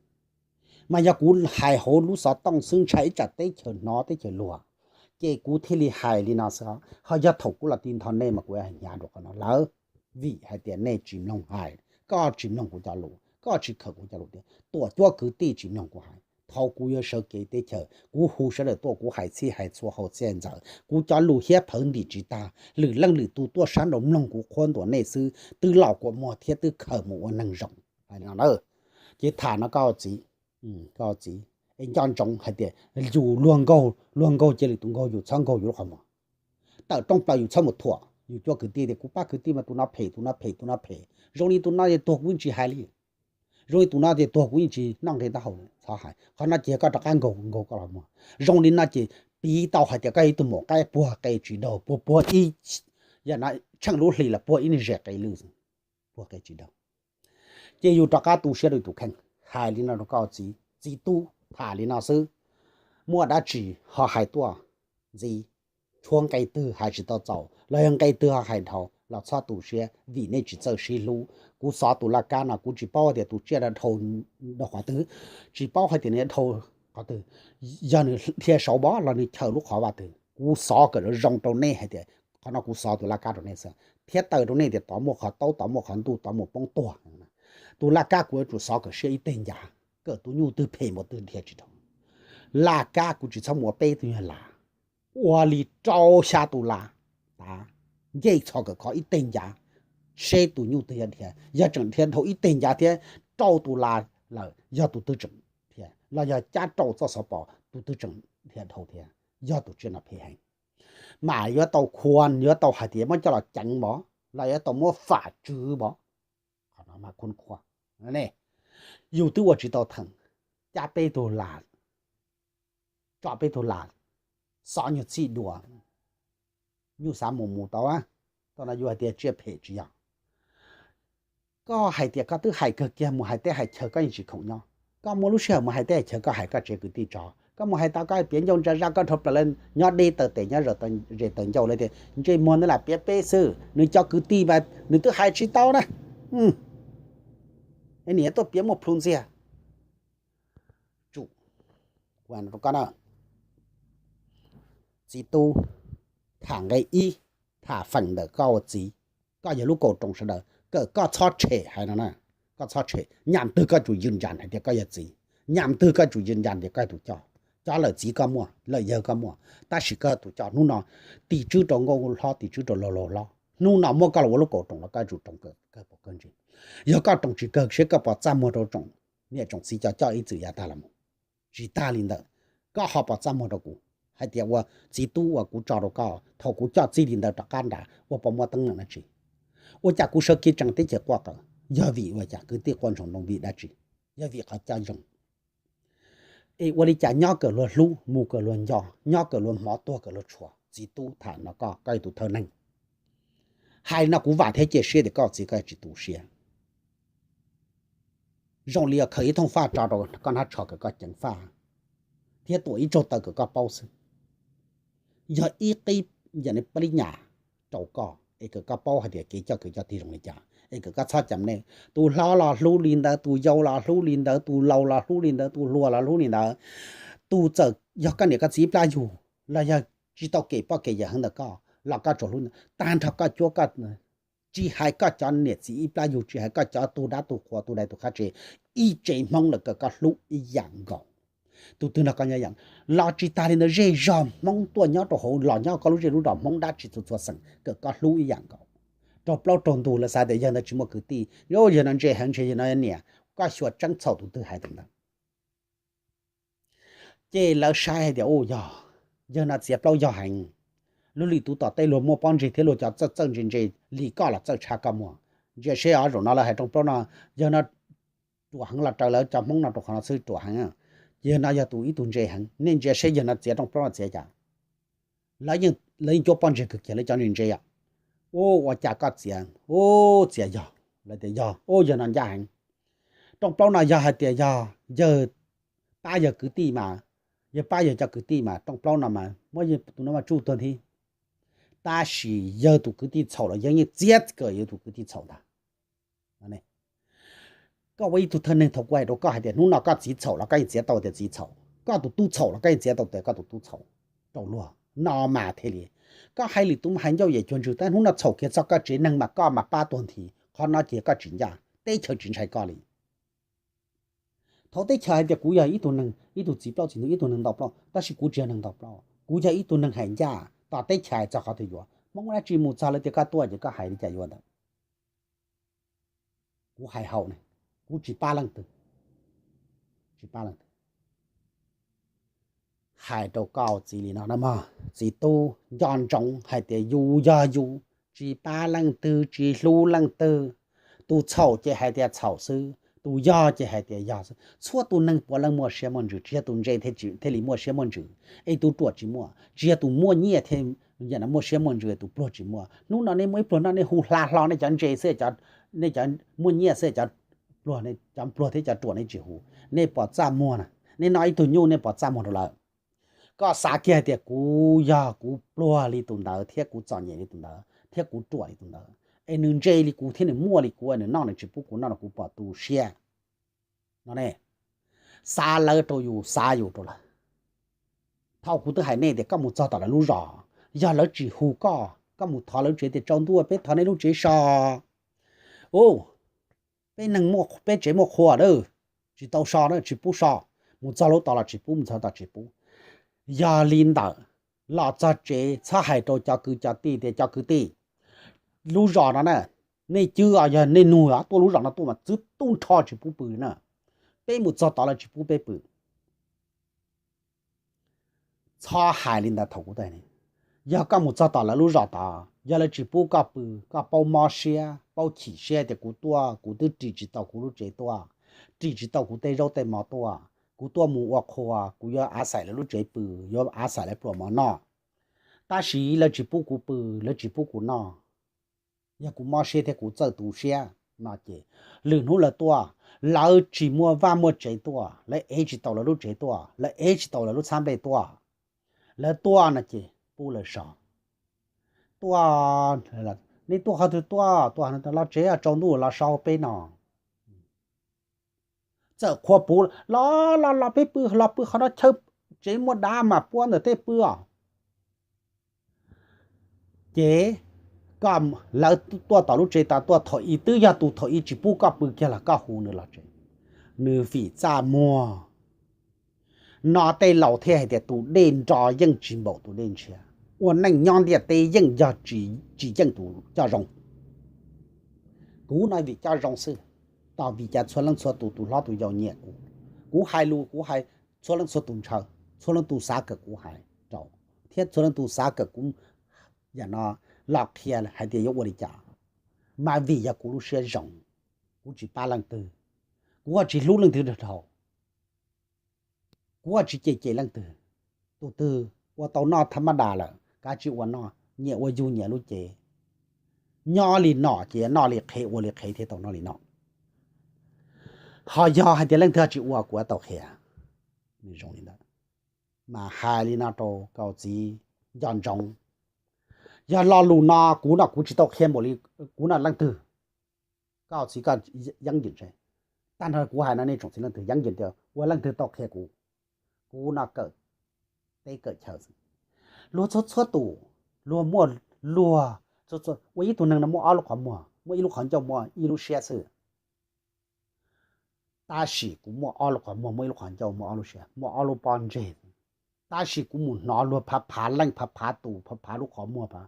Mas yog kuv hais hauv lub xov tooj xwb ntshai ib tsam teb chaws hnov teb chaws luag, ces kuv thiaj li hais li no xwb. Ho yog thaum kuv los ti nthos nej mas kuv hnyav dua qhov no lawm, vim hais tias nej tsis mloog hais, koj tsis mloog kuv cov lus, koj tsis khaws kuv cov lus tias tuam cuab kwv tij tsis mloog kuv hais. Thaum kuv yuav sawv kev teb chaws kuv hu sawv daws tuaj kuv hais txhij hais txhua hauv txhij ntxawm, kuv cov lus hiab phawv ntim tsis tag, lwm leej lwm tus tuaj sab nraud mloog kuv qhuab ntuas nej xwb twb loj kua muag thiab twb khaws mus ua neeg zoo. Hais li no na, ces tham no koj txiv, koj txiv, es nco ntsoov hais tias yus luag nkaug, luag nkaug cia lwm tus nkaug, yus txhob nkaug yus lub qhov muag. Tawm rooj plaws yus txhob mus thuam yus cuab kwv tij tias kuv pab kwv tij mas tus no phem, tus no phem, tus no phem. Zoo li tus no ces tuag kuv yeej tsis hais li. Zoo li tus no ces tuag kuv yeej tsis noj nqi taub hau, txhob hais. Qhov no ces yog koj rov qab nkaug, nkaug koj los muag. Zoo li no ces piv tau hais tias koj yog ib tug maum qaib puag qe tsis daug, puag puag ib, yam no tsheej lub hli los puag ib niag zes qe lwj, puag qe tsis daug. Ces yus rov qab tu siab rau tus kheej. Hais li no rau koj txiv, txiv tub, tham li no xwb. Muaj dab tsi ho hais tuaj ntxiv. Tshuav nqe twg hais tsis tau txaus los yog nqe twg ho hais dhau los txhob tu siab vim nej tsis txawj sib hlub. Kuv xov tus laj kab no kuv tsis paub hais tias tus tsiaj no dhau, dhau qhov twg, tsis paub hais tias nws dhau qhov twg, yog nws dhia saud pov los nws chaws lub qhov vaj twg. Kuv xov kom zoo rau nej hais tias qhov no kuv xov tus laj kab rau nej xwb thiab taw rau nej tias tod muaj qhov taub, tod muaj qhov ntuj, tod mus poob tuag. Tus laj kab kuv yuav tsum xov kom siab ib teg ncav, kom tus nyuj twg phem npaum twg dhia tsis dhau. Laj kab kuv tsis txhob mus ua peb tug nyuag las, ua li rau xya tus las, tas ncej txhos kom khov ib teg ncav, seb tus nyuj twg yuav dhia. Yog tseem dhia dhau ib teg ncav thiab rau tus las lawm yog tus twg tseem dhia, los yog cab rau txoj xov pos tus twg tseem dhia dhau thiab, yog tus tsiaj no phem heev. Mas yuav tau khuam, yuav tau hais tias muab coj los ceev npov los yuav tau muab fam tswv npov. Qhov no mas khuam khuam. Yus twb ua tsis tau theem, cab peb tug las, tso peb tug las, xov nyuag txhij dua, nyuj xav mus mus tau. Tau no yus hais tias tsiaj phem tsis yog. Koj hais tias koj twb hais kawg kiag mus hais teb hais chaw koj yeej tsis khoom nyob. Koj muaj lub sij hawm mus hais teb hais chaw koj hais koj tsev kwv tij tso. Koj mus hais tau koj piav ncauj ntsa zaj koj dhau plaws lawv nyob deb taw tes nyob ze taw ncauj lawv tias ntsej muag neb lam piav peb xwb, nws cov kwv tij mas nws twb hais tsis tau na. Niam tuaj piav muaj plhu ntxiag. Tsum, kuv hais no rau koj na, txiv tub, tham nqe ib, tham feem ntawm koj ua txiv, koj yog lub kaum roos sawv daws, kom koj txhob tshem hais no na, koj txhob tshem, nyam twg koj tsum yws ntsan hais tias koj yog txiv. Nyam twg koj tsum ncaj ntias koj tus coj. Cov lawm txiv koj muaj, lawm yawg koj muaj, tab sis koj tus coj hnub no tim tswb rau nkauj hlob, tim tswb rau laug laug hlob. Hnub no muab koj los ua lub kaum roos los koj yuav tsum roos kawg pom kawg ntse. Yog koj roos tsis kawg seb koj pom txaj muag rau tsoom niam tsoom txiv cov coj ib txwm yav tag los mus. Tsis tag li ntawd, koj ho pom txaj muag rau kuv hais tias ua txiv tub uas kuv tso rau koj, thaum kuv coj txij li ntawd rov qab nrad ua pov muaj teeb meem dab tsi? Ua cas kuv sawv kev tsees teb chaws quaj qw? Yog vim ua cas kwv tij quaj ntsoog ntoo vim dab tsi? Yog vim qhov coj zoo. Es ua li cas nyob kawm luag hlub, mus kawm luag nco, nyob kawm luag hmov, tuag kawm luag tshua, txiv tub tham no koj, koj ib tus thawj neeg. Hais no kuv vam thiab cia siab tias koj txiv koj tsis tu siab. Zoo li khaws ib thooj faj tso rau koj hnab tsho kawm koj ceev faj, thiab tuam ib tsaug taw kawm koj paub xwb. Yog ib qib pab li nyam rau koj es kawm koj paub hais tias kev coj kwv coj tij zoo li cas, es kawm koj txhob cam nej. Tus hlob los hlub li ntawd, tus yau los hlub li ntawd, tus laus los hlub li ntawd, tus hluas los hlub li ntawd. Tus txawm yog koj niam koj txiv ib plab yug los yog tsis tau kem poj kem yawm heev ntawm koj los koj tsuas hlub ntawd. Tag nrho koj cuab koj, tsis hais koj cov niam txiv ib plab yug, tsis hais koj cov tug dab tug qhua, tug dais tug qhab tsev, ib tsev Hmoob lawm kawm koj hlub ib yam nkaus. Tus twg nrog koj nyob yam los tsis tag li ntawd, zej zog Hmoob tuaj nyob rau hauv los nyob koj lub zej lub zos, Hmoob dab tsi txhua txhua xeem kawm koj hlub ib yam nkaus. Raug plaub raug ntug lawv xav tias yawg ntawd tsis muaj kwv tij, yawg no ntse heev ntshe yawg no niam, koj xyuas tseeb txhaum tus twg hais tus ntawd. Ces lawv saib hais tias, u, yog, yawg no txiav plaub yog heev. Lub lim tus tom tej luag muaj pob ntseg thiab luag cov txawj txawj ntse ntse li koj los txawj tshaj koj muag. Ntsia seb os, zaum no lawv hais rooj plaub no, yawg no ruam heev los raws lawv cov Hmoob no rau qhov no xwb, ruam heev. Yawg no yog tus ib tug ntse heev, nej ntsia seb yawg no txiav rooj plaub no txiav cas. Lawv yeej cuab pob ntseg kawg kiag lawv cov ntse ntse os. U, ua cas koj txiav? U, txiav yog. Lawv tias yog, u, yawg no ncaj heev. Rooj plaub no yog hais tias yog yawg pab yawg kwv tij mas, yawg pab yawg cov kwv tij mas rooj plaub no mas muab tus no mas tsuj tuag nthi. Tab sis yawg tus kwv tij txhaum los yawg yeej txiav kawm yawg tus kwv tij txhaum ntag. Koj ua ib tug thawj neeg, thaum kuv hais rau koj hais tias hnub no koj txiv txhaum los koj yeej txiav tau tias txiv txhaum, koj tus tub txhaum los koj yeej txiav tau tias koj tus tub txhaum rau luag no mas thiaj li. Koj hais lwm tus mas hais ncauj yam cuag ntswg, tab hnub no txhaum kiag txog koj tsev neeg mas koj mas pab tuag nthi. Qhov no ces koj tsis ncaj, teb chaws tsis ntshai koj li. Thaum teb chaws hais tias kuv yog ib tug neeg, ib tug txiv plaub txiv ntug, ib tug neeg ntau plaub, tab sis kuv tsis yog neeg ntau plaub, kuv yog ib tug neeg hais ncaj, tom teb chaws hais txog qhov twg yuav Hmoob dab tsi mus txog lawv tias koj tuaj ces koj hais li cas yuav ntawd. Kuv hais haum ne, kuv tsis pab leej twg, tsis pab leej twg. Hais rau koj txiv li no na mog, txiv tub, nco ntsoov hais tias yus yog yus, tsis pab leej twg, tsis hlub leej twg. Tus txhaum ces hais tias txhaum xwb, tus yog ces hais tias yog xwb. Txhua tus neeg puav leej muaj siab muaj ntsws, tsis yog tus ntse thiaj li muaj siab muaj ntsws, es tus ruam tsis muaj, tsis yog tus muaj nyiaj thiaj muaj siab muaj ntsws, tus pluag tsis muaj. Hnub no nej muaj ib pluag noj nej hu hla hlo nej cov ntse xwb, nej cov muaj nyiaj xwb, cov pluag, cov pluag thiab cov ruam nej tsis hu. Nej pom txaj muag na, nej noj ib tug nyuj nej pom txaj muag rau lawm. Koj xav kiag hais tias kuv yog kuv pluag li tus ntawd thiab kuv txom nyem li tus ntawd thiab kuv ruam li tus ntawd, es nws ntse li kuv thiab nws muaj li kuv, nws noj nws tsis pub kuv noj no kuv pom tu siab no ne. Xav lawv rau yus, xav yus rau lawv. Thaum kuv twb hais nej tias koj mus txog tom lawv lub zos, yog lawv tsis hu koj, koj mus thov lawv tsev tias tsaus ntuj peb thov nej lub tsev so, u, peb neeg, peb tsev muaj qhua lawm, tsis tau so na, tsis pub so. Mus txog lub tod los tsis pub, mus txog tod tsis pub. Yog li ntawd, los txog tsev txhob hais rau cov kwv cov tij tias cov kwv tij, lub zos no na, nej cwb os, yog nej nug tuaj lub zos no tuaj mas txwv tub nrho tsis pub pw na, peb mus txog tod lawv tsis pub peb pw. Txhob hais li ntawd thaum kuv teb. Yog koj mus txog tom lawv lub zos tod, yog lawv tsis pub koj pw, koj paub mob siab paub chim siab tias kuv tuaj kuv twb ris tsis tau kuv lub tsev tuaj, ris tsis tau kuv tej zaub tej mov tuaj, kuv tuaj mus ua qhua, kuv yuav av xais lawv lub tsev pw, yuav av xais lawv pluas mov noj. Tab sis lawv tsis pub kuv pw, lawv tsis pub kuv noj, yog kuv mob siab thiab kuv txawj tu siab no ces lwm hnub lawv tuaj, lawv tsis muaj vaj muaj tsev tuaj, lawv ev tsis tau lawv lub tsev tuaj, lawv ev tsis tau lawv lub txhab nplej tuaj. Lawv tuaj no ces pub lawv so. Tuaj, nej tuaj qhov twg tuaj? Tuaj los tsev, tsaus ntuj los so peb no. Txawm qhua puv los los los peb pw, los pw qhov no chaw tsev muaj dav mas puab ntawm tej pw os. Ces koj, lawv tuaj tom lub tsev tas tuaj thaum ub twb yog tus thaum ub tsis pub koj pw kiag los koj hu nws los tsev, nws vim txaj muag, No tej laus thiaj hais tias tus dej nro yeej tsis npaum tus dej ntshiab, ua neej nyob ntiaj teb yeej yog tsis yeej tus coj zoo. Kuv no vim coj zoo xwb, tos vim cas txhua leej txhua tus, tus hlob tus yau nyiam kuv. Kuv hais lus kuv hais, txhua leej txhua tus ntshaw, txhua leej tus xav kawm kuv hais rau, thiab txhua leej tus xav kawm kuv yam no los qhia hais tias yuav ua li cas, mas vim yog kuv lub siab zoo, kuv tsis pab leej twg, kuv tsis hlub leej twg dhau, kuv tsis cem cem leej twg. Tus twg ua tau noj thab mab das lawm kav tsij ua noj, nyiam ua yug nyiam lub cev, nyob li no ces noj li qhev ua li qhev thiaj tau noj li no. Ho yog hais tias leej twg tsis ua kuv tau qhia. Nws zoo li ntawd, mas hais li no rau koj txiv nco ntsoov. Yog lo lus no kuv no kuv tsis tau qhia npaum li kuv no leej twg, koj txiv koj yeeb yim ntshe, tag nrho kuv hais no nej tsoom txiv leej twg yeeb yim tias ua leej twg tau qhia kuv. Kuv no kawm teb kawm chaw xwb, luag txhua txhua tus, luag muaj, luag ua ib tug neeg no muaj ob lub qhov muag, muaj ib lub qhov ncauj, muaj ib lub siab xwb. Tab sis kuv muaj ob lub qhov muag, muaj ib lub qhov ncauj, muaj ob lub siab, muaj ob lub pob ntseg. Tab sis kuv mus hnov luag phav phav leej, phav phav tus, phav phav lub qhov muag phav,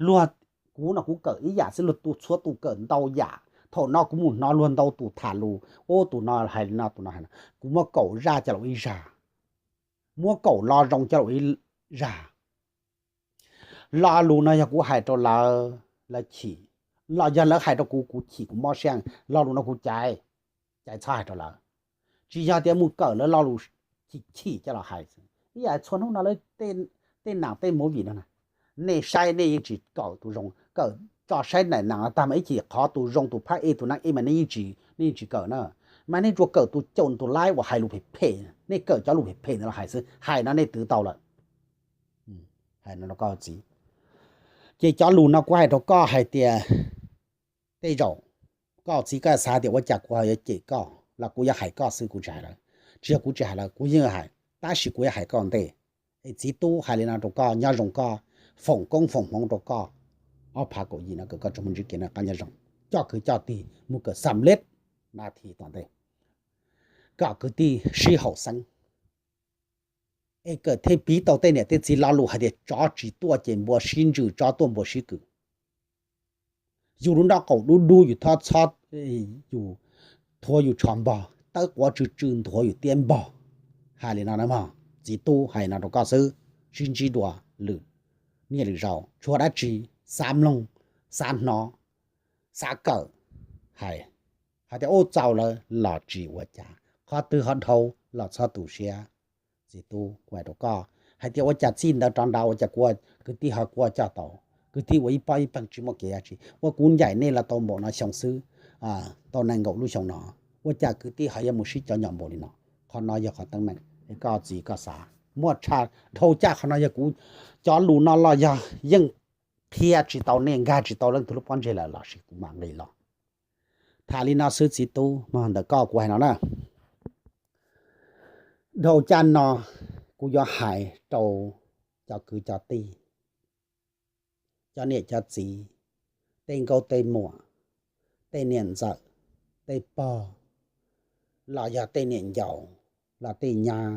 luag, kuv no kuv kawm ib yam xwb, luag tus txhua tus kawm ntau yam. Thaum no kuv mus hnov luag ntau tus tham lus, ub tus no hais li no, tus no hais no, kuv muab kaum zaj coj los ua ib zaj, muab kaum lo zoo coj los ua ib zaj. Lo lus no yog kuv hais rau lawv, lawv chim, los yog lawv hais rau kuv, kuv chim kuv mob siab. Lo lus no kuv caiv, caiv txhob hais rau lawv. Tsis yog tias mus kawm lawv lo lus chim chim coj los hais. Ib yam txhua hnub no lawv tej nam tej movie no, nej saib nej yeej tsis kawm tus zoo, kawm tso saib nam nam tag mas ib chim qhov tus zoo tus phab ej tus nam ej mas nej yeej tsis, nej yeej tsis kawm na. Mas nej tsuas kawm tus caum tus laib uas hais lus phem phem, nej kawm cov lus phem phem ntawd los hais xwb, hais no nej twv tau lawm. Hais no rau koj txiv. Ces cov lus no kuv hais rau koj hais tias tej zaum koj txiv koj xav tias ua cas kuv ho yuav cem koj los kuv yuav hais koj xwb, kuv tsis hais lawv. Tsis yog kuv tsis hais lawv, kuv yeej hais, tab sis kuv yuav hais koj ntej. Es txiv tub hais li no rau koj, nyob zoo koj, foom koob foom hmoov rau koj. Ob phav kaum yim no kawm koj tsoom Hmoob ntsib kev noj qab nyob zoo, coj kwv coj tij mus kawm xam lej na thi tom ntej, kom kwv tij sib haum xeeb. Es kawm thiaj piv tau tej niam tej txiv lo lus hais tias tsov tsis tuaj ces npua sib ntsws, tsov tuaj npua sib kwm. Yus lub nrob qaum dub dub yus txhob, yus thuav yus tsho npog, tawb quav tsw tsw nthuav yus tiab npog. Hais li no na mog, txiv tub hais no rau koj xwb, sib ntsib dua lwm niaj lwm zaus, tshuav dab tsi xav mloog, xav hnov, xav kawm, hais, hais tias ub txaus lawm los tsis ua cas, qhov twg ho dhau los txhob tu siab. Txiv tub, kuv hais rau koj hais tias ua cas txij ntawd rov nrad ua cas kuv, kwv tij ho kuj coj tau, kwv tij ua ib pob ib peeg tsis muaj kev dab tsi, ua kuv ncaim nej los tau npaum no xyoo xwb, tau nees nkaum lub xyoo no, ua cas kwv tij ho yuav mus sib cov nyom npaum li no. Qhov no yog qhov teeb meem es koj txiv koj xav muaj tshaj dhau caj. Qhov no yog kuv, cov lus no los yog yeej qhia tsis tau nej, nkag tsis tau leej twg lub pob ntseg lawm los sis kuv mam nqis los. Tham li no xwb txiv tub, ntawm koj kuv hais no na. Dhau caj no kuv yuav hais rau cov kwv cov tij, cov niam cov txiv, tej nkauj tej muam, tej niam ntxawm, tej pog, los yog tej niam ncaus, los tej nyab,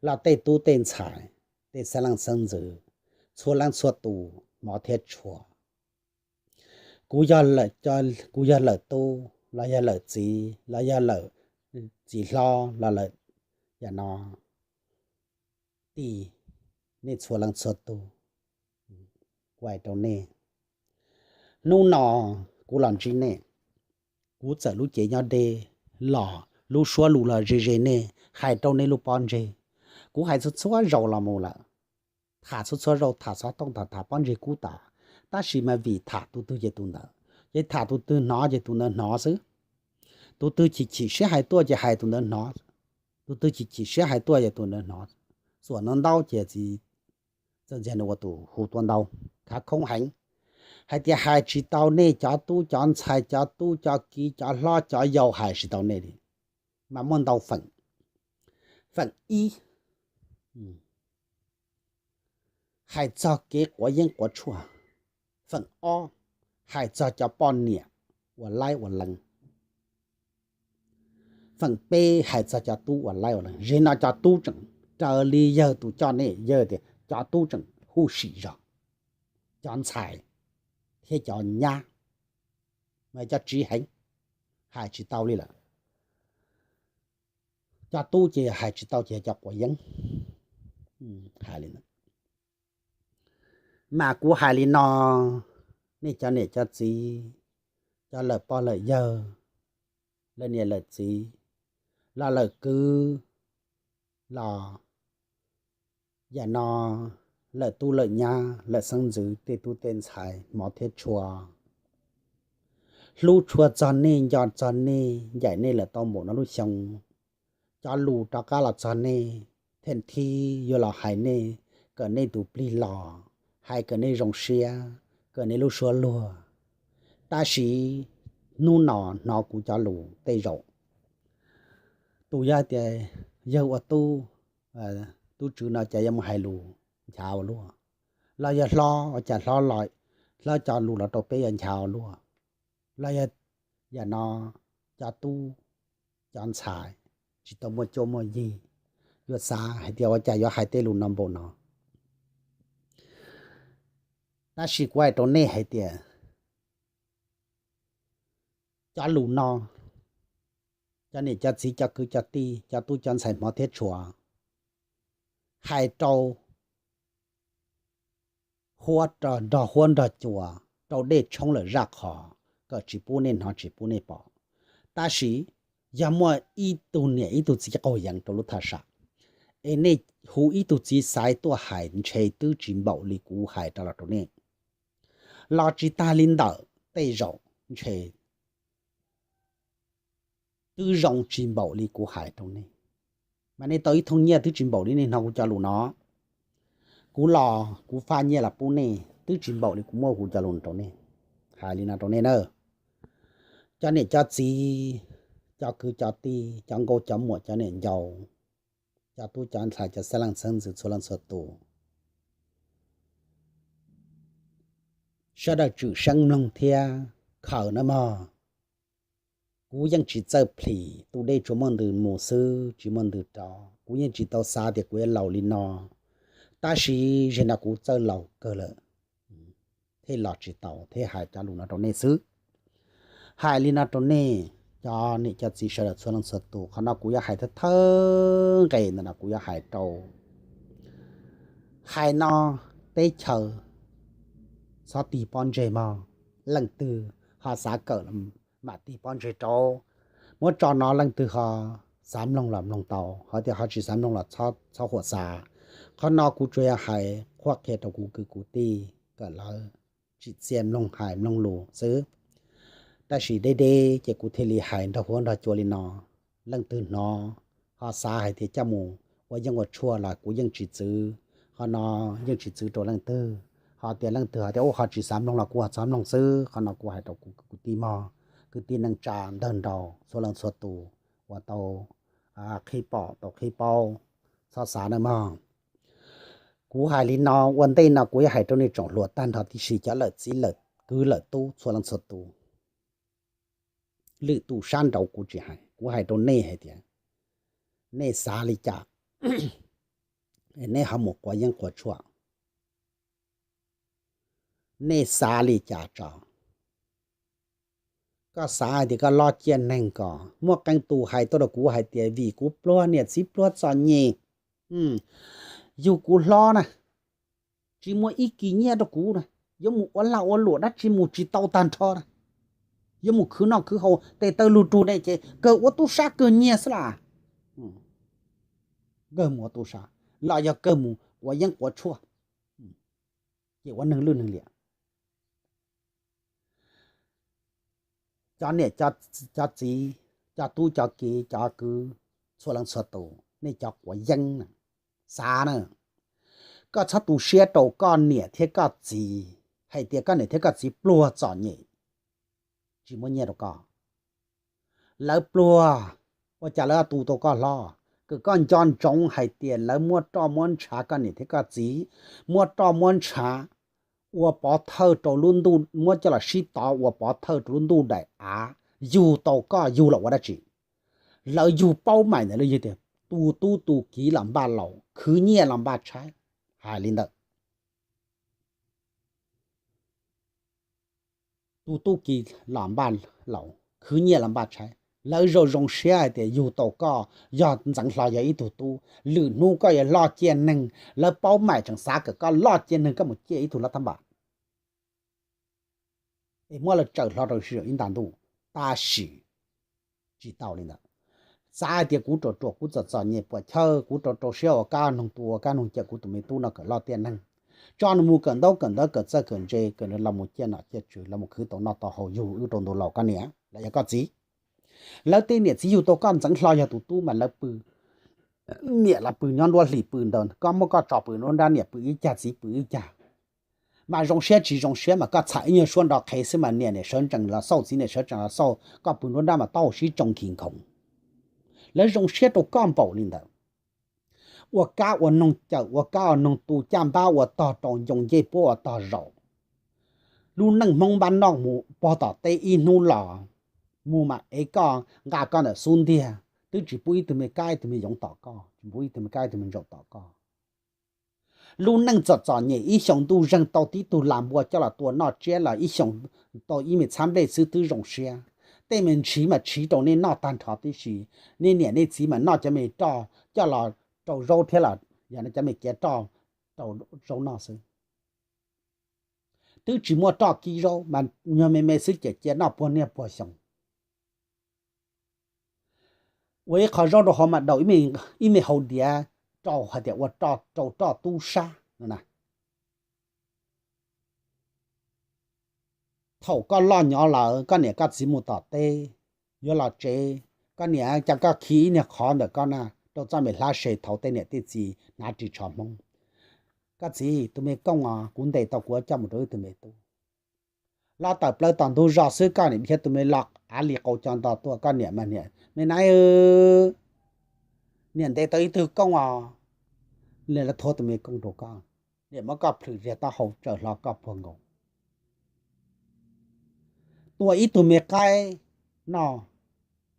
los tej tub tej ntxhais, tej xeeb leej xeeb ntxwv, txhua leej txhua tus hmov thiab tshua. Kuv yog lawm, kuv yog lawm tub los yog lawm txiv los yog lawm txiv hlob los lawm yam no tij, nej txhua leej txhua tus, kuv hais rau nej, hnub no kuv los ntsib nej, kuv txawm lub cev nyob deb los lub suab lus los ze ze nej, hais rau nej lub pob ntseg. Kuv hais txhua txhua zaus los mus lawm, tham txhua txhua zaus tham xov tooj tham tham pob ntseg kub tas, tab sis mas vim tham tus twg ces tus ntawd, ces tham tus twg hnov ces tus ntawd hnov xwb. Tus twg chim chim siab hais tuaj ces hais tus ntawd hnov, tus twg chim chim siab hais tuaj ces tus ntawd hnov. Xuam no ntaub ces txiv txawj ntxiag nws ua tus hu tuaj ntau, khav khoob heev. Hais tias hais tsis tau nej cov tub cov ntxhais, cov tub cov kiv, cov hlob cov yau, hais tsis tau nej li. Mas muaj ntau feem. Feem ib, hais txog kev quav yeeb quav tshuaj. Feem ob, hais txog cov poj niam uas laib uas lees. Feem peb hais txog cov tub uas laib ua luaj, zem no cov tub tseem raws li yawg tus coj nej, yawg tias cov tub tseem huj sim zog, cov ntxhais thiab cov nyab mas cov tsiv heev, hais tsis tau li lawm. Cov tub ces hais tsis tau ces cov quav yeeb. Hais li no, mas kuv hais li no, nej cov niam cov txiv, cov lawm pog lawm yawg, lawm niam lawm txiv, los lawm kwv, los yam no lawm tub lawm nyab, lawm xeeb ntxwv, tej tub tej ntxhais hmov thiab tshua, hlub tshua txog nej, nco txog nej, ncaim nej lawm tau npaum no lub xyoo. Cov lus rov qab los txog nej, thib thib yuav los hais nej, kom nej tus plig los, hais kom nej zoo siab, kom nej lub suab luag. Tab sis hnub no hnov kuv cov lus tej zaum tus yog tias yawg ua tub, tub tswv no cas yuav mus hais lus nchav ua luaj, los yog hlob ua cas hlob los, hlob cov lus los rau peb yuav nchav ua luaj, los yog yam no cov tub cov ntxhais tsis tau muaj cuab muaj yig, yuav xav hais tias ua cas yuav hais tej lus no npaum no. Tab sis kuv hais rau nej hais tias cov lus no, cov niam cov txiv cov kwv cov tij cov tub cov ntxhais hmov thiab tshua, hais rau huab, nrog huab nrog cua, rau dej tshoob lawm zaj qhov, kom tsis pub nej hnov tsis pub nej pom. Tab sis yog muaj ib tug niam ib tug txiv qaug yees rau lub thaj sam, es nej hu ib tug txiv xaiv tuaj hais ntshe twb tsis npaum li kuv hais rau los rau nej, los tsis tag li ntawm tej zaum ntshe twb zoo tsis npaum li kuv hais rau nej. Mas nej tau ib thooj nyiaj twb tsis npaum li nej hnov kuv cov lus no. Kuv los kuv faj nyiaj los pub nej twb tsis npaum li kuv muab kuv cov lus rau nej. Hais li no rau nej na, cov niam cov txiv, cov kwv cov tij, cov nkauj cov muam, cov niam ncau, cov tub cov ntxhais, cov xeeb leej xeeb ntxwv txhua leej txhua tus, sawv daws tswm seeb mloog thiab khaws nawb mog. Kuv yeej tsis txawj plhis tus dej tsuas muaj ntws mus xwb tsis muaj ntws rov. Kuv yeej tsis tau xav tias kuv yuav laus li no, tab sis zaum no kuv txawj laus kawg lawm, thiaj los tsis tau thiaj hais cov lus no rau nej xwb. Hais li no rau nej cov niam cov txiv sawv daws txhua leej txhua tus, qhov no kuv yuav hais thawj thawj nqe ntawm no kuv yuav hais rau, hais no teb chaws txhob tig pob ntseg mog. Leej twg ho xav kawm mam tig pob ntseg rau, muab tso no leej twg ho xav mloog los mloog tau, ho tias ho tsis xav mloog los txhob huam xav. Qhov no kuv tsuas yog hais qhuab qhia rau kuv kwv kuv tij kom lawv tsim txiaj mloog hais mloog lus xwb. Tab sis deb deb ces kuv thiaj li hais nrog huab nrog cua li no. Leej twg hnov ho xav hais tias coj mus ua yeeb ua tshuaj los kuv yeej tsis txwv, qhov no yeej tsis txwv rau leej twg. Ho tias leej twg ho tias ua ho tsis xav mloog los kuv ho txhob mloog xwb. Qhov no kuv hais rau kuv kwv tij mog, kwv tij neej tsa ntawg nraug txhua leej txhua tus uas tau qhib pom tau qhib paub, txhob xav nawb mog. Kuv hais li no ua ntej no kuv yuav hais rau nej tsoom hluas tag nrho tib si, cov lawm txiv lawm kwv lawm tub txhua leej txhua tus. Lwm tus sab nraud kuv tsis hais, kuv hais rau nej hais tias nej xav li cas, nej ho mus quav yeeb quav tshuaj, nej xav li cas tso. Koj xav hais tias koj loj ciaj neeg ko, muaj qee tus hais tuaj rau kuv hais tias vim kuv pluag niam txiv pluag txom nyem, yug kuv hlob na, tsis muaj ib kis nyiaj rau kuv na, yuav mus ua lag ua luam dab tsi mus tsis tau tag nrho na, yuav mus khwv noj khwv haus tes taw lug rug ne ces kawg ua tub sab kawg nyiag xwb las. Kawg mus ua tub sab los yog kawg mus quav yeeb quav tshuaj, ces ua neeg lwj neeg liam. Cov niam cov txiv, cov tub cov kiv cov kwv, txhua leej txhua tus, nej cov quav yeeb na, xav na, koj txhob tu siab rau koj niam thiab koj txiv hais tias koj niam thiab koj txiv pluag txom nyem, tsis muaj nyiaj rau koj. Lawv pluag, ua cas lawv tu tau koj hlob? Kom koj nco ntsoov hais tias lawv muab roj muab ntshav koj niam thiab koj txiv, muab roj muab ntshav ua pov thawj rau lub ntuj, muab coj los sib tov ua pov thawj rau lub ntuj daim av, yug tau koj yug los ua dab tsi? Lawv yug paub maim ntawm lawv yug tias tus tub tus kiv los npaj laus, khwv nyiaj los npaj tshaib, hais li ntawd. Tus tub kiv los npaj laus, khwv nyiaj los npaj tshaib. Lawv zoo zoo siab hais tias yug tau koj, yog ntxeev hlo yog ib tug tub, lwm hnub koj yuav loj ciaj neeg, lawv paub maim tseem xav kom koj loj ciaj neeg koj mus ciaj ib tug lab thab npam es muab lawv tsaws hlo rau sib ib nta ntuj. Tab sis tsis tau li ntawd. Xav hais tias kuv ruam ruam, kuv txom txom nyem puas chawj, kuv rau rau siab ua kab noog tu ua kab noog cawm kuv tus me tub no kom loj tiaj neeg, tso nws mus kawm ntaub kawm ntawv kawm txawj kawm ntse, kom nws los mus ciaj nom ciaj tswv, los mus khwv tau noj tau haus yug wb rau ntu laus koj niam los yog koj txiv. Lawv tej niam txiv yug tau koj ntxeev hlo yog tus tub mas lawv pw, niam los pw nyob nruab hlis pw ntawd, koj muab koj tso pw nruab nrab niam pw ib cag txiv pw ib cag. Mas zoo siab tsis zoo siab mas koj txham ib nyuag suab nro qhev xwb mas niam niam sawv ntsees los xauj txiv niam sawv ntsees los xauj, koj pw nruab nrab mas taub hau sib tsoo nkig nkhoov. Lawv zoo siab rau koj npaum li ntawd. Ua kab ua noog cawm, ua kab ua noog tu, caj npab ua tog rau, ncoo ncej puab ua tog zaum. Lub neej Hmoob npab noj mus pog tom teb ib hnub los mus mam ev koj nqa koj ntawm xub ntiag, twb tsis pub ib tug me kab ib tug me yoov tom koj, tsis pub ib tug me kab ib tug me ntsaum tom koj. Lub neej txom txom nyem ib xyoos ntuj zeeg tau tib tug las npua coj los tua noj tsiab los ib xyoos tau ib me txhab nplej xwb twb zoo siab. Tej me ntshiv mas tshiv rau nej noj tag nrho tib si. Nej niam nej txiv mas noj cov me roj coj los rau zaub thiab los yog cov me kiav roj rau zaub noj xwb. Twb tsis muaj roj kib zaub mas nyuag me me xwb ces cia noj puag niaj puag xyoo. Ua ib qho zaub rau hauv mas daus ib me hau diav rau hais tias ua rau roj tub sab no na. Thaum koj loj nyob lawm koj niam koj txiv mus tom teb, yuav los tsev, koj niam cia koj khi ib niag qhov ntawm koj na rau txoj me hlab se thaum tej niam tej txiv hnav ris tsho Hmoob. Koj txiv, tus me kooj os, kuv ntes tau kuv coj mus rau wb tug me tub. Los tawm plaws tom ntug zos xwb koj niam dhia tus me lo av li qau co nto tuaj, koj niam mas niam me na, niam ntes tau ib tug kooj os. Niam lawv thuav tus me kooj rau koj, niam muab koj plhws riag taub hau tsaws hlo koj puag nkaus. Tua ib tug me qaib noj,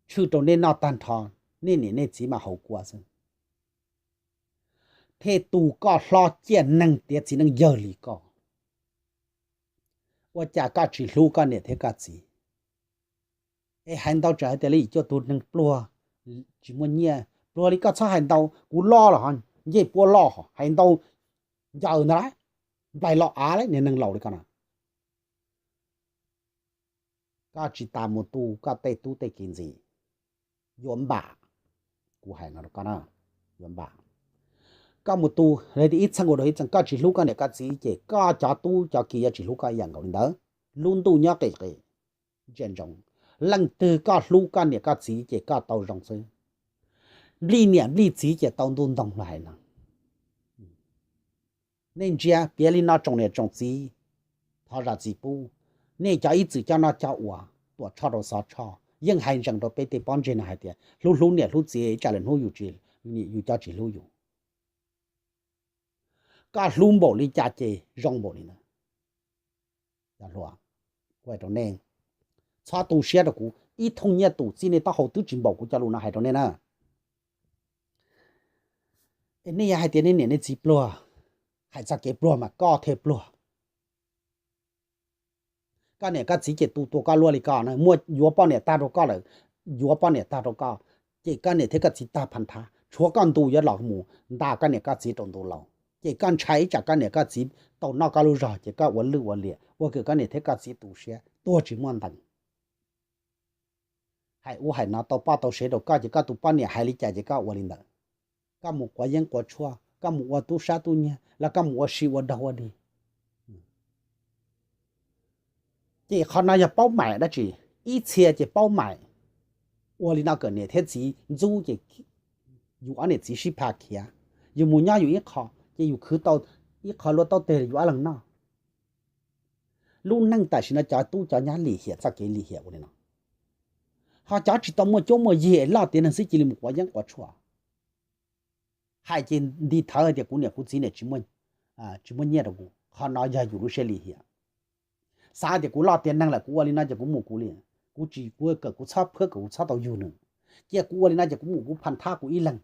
tshwj rau nej noj tag nrho, nej niam nej txiv mas haus kua xwb. Thiaj tu koj hlob ciaj neeg tiav txiv neej yawg li koj. Ua cas koj tsis hlub koj niam thiab koj txiv? Es hais ntau tsam hais tias li cuaj tug neeg pluag tsis muaj nyiaj, pluag li koj txhob hais ntau, kuv loj los ncej puab loj, hais ntau ncaws ntag lauj, nplaig los av lauj, niag neeg laus li koj na. Koj tsis tas mus tu koj tej tub tej kiv ntxiv, yuav npam. Kuv hais no rau koj na, yuav npam. Koj mus tu, ib txheej ua dua ib txheej, koj tsis hlub koj niam koj txiv ces koj cov tub cov kiv yuav tsis hlub koj ib yam nkaus li ntawd. Lub ntuj nyob qis qis, ntsia ntsoov, leej twg koj hlub koj niam koj txiv ces koj tau zoo xwb. Nplij niam nplij txiv ces tau ntuj ntoo los hais no. Nej ntsia piav li no tsoom niam tsoom txiv, thov zam txim pub. Nej cov ib txwm coj noj coj ua, Tuam Tshoj rau Xov Tshoj yeej hais ntsees rau peb tej pob ntseg no hais tias hlub hlub niam hlub txiv, tsam lwm hnub yus cov tsis hlub yus. Koj hlub npaum li cas ces zoo npaum li ntawd. Cov hluas, kuv hais rau nej, txhob tu siab rau kuv, ib thooj nyiaj tus txij nej taub hau twb tsis npaum kuv cov lus no hais rau nej na. Es nej yog hais tias nej niam nej txiv pluag, hais txoj kev pluag mas koj thiaj pluag. Koj niam koj txiv ces tu tua koj luaj li koj na, muaj yuav poj niam tag rau koj lawm, yuav poj niam tag rau koj, ces koj niam thiab koj txiv tag phab nthab, tshuav koj ntu yuav los mus nta koj niam koj txiv rau ntu laus, ces koj ntshai ib tsam koj niam koj txiv tau noj koj lub zog ces koj ua lwj ua liam ua kom koj niam thiab koj txiv tu siab tuag tsis muaj ntees. Hais ub hais no tau poj tau sev rau koj ces koj tus poj niam hais li cas ces koj ua li ntawd. Koj mus quav yeeb quav tshuaj, koj mus ua tub sab tub nyiag los koj mus ua si ua dog ua dig. Ces qhov no yog paub maim dab tsi? Ib txhia ces paub maim, ua li no kom niam thiab txiv ntxub ces yus ob niam txiv sib pha khiav, yus mus nyob yus ib qho ces yus khwv tau ib qho luaj taub teg yus ob leeg noj. Lub neej tam sim no cov tub cov nyab lim hiam txoj kev lim hiam ua li no. Ho cov tsis tau muaj cuab muaj yig es loj tiav neeg xwb cia li mus quav yeeb quav tshuaj. Hais ces nti thawv hais tias kuv niam kuv txiv niam tsis muaj nyiaj rau kuv, qhov no yog yus lub siab lim hiam. Xav tias kuv loj tiav neeg lawm kuv ua li no ces kuv mus kuv li, kuv tsis, kuv kawm kuv txhob phwb kom kuv txhob tau yug nws. Cia kuv ua li no ces kuv mus kuv pha thab kuv ib leeg.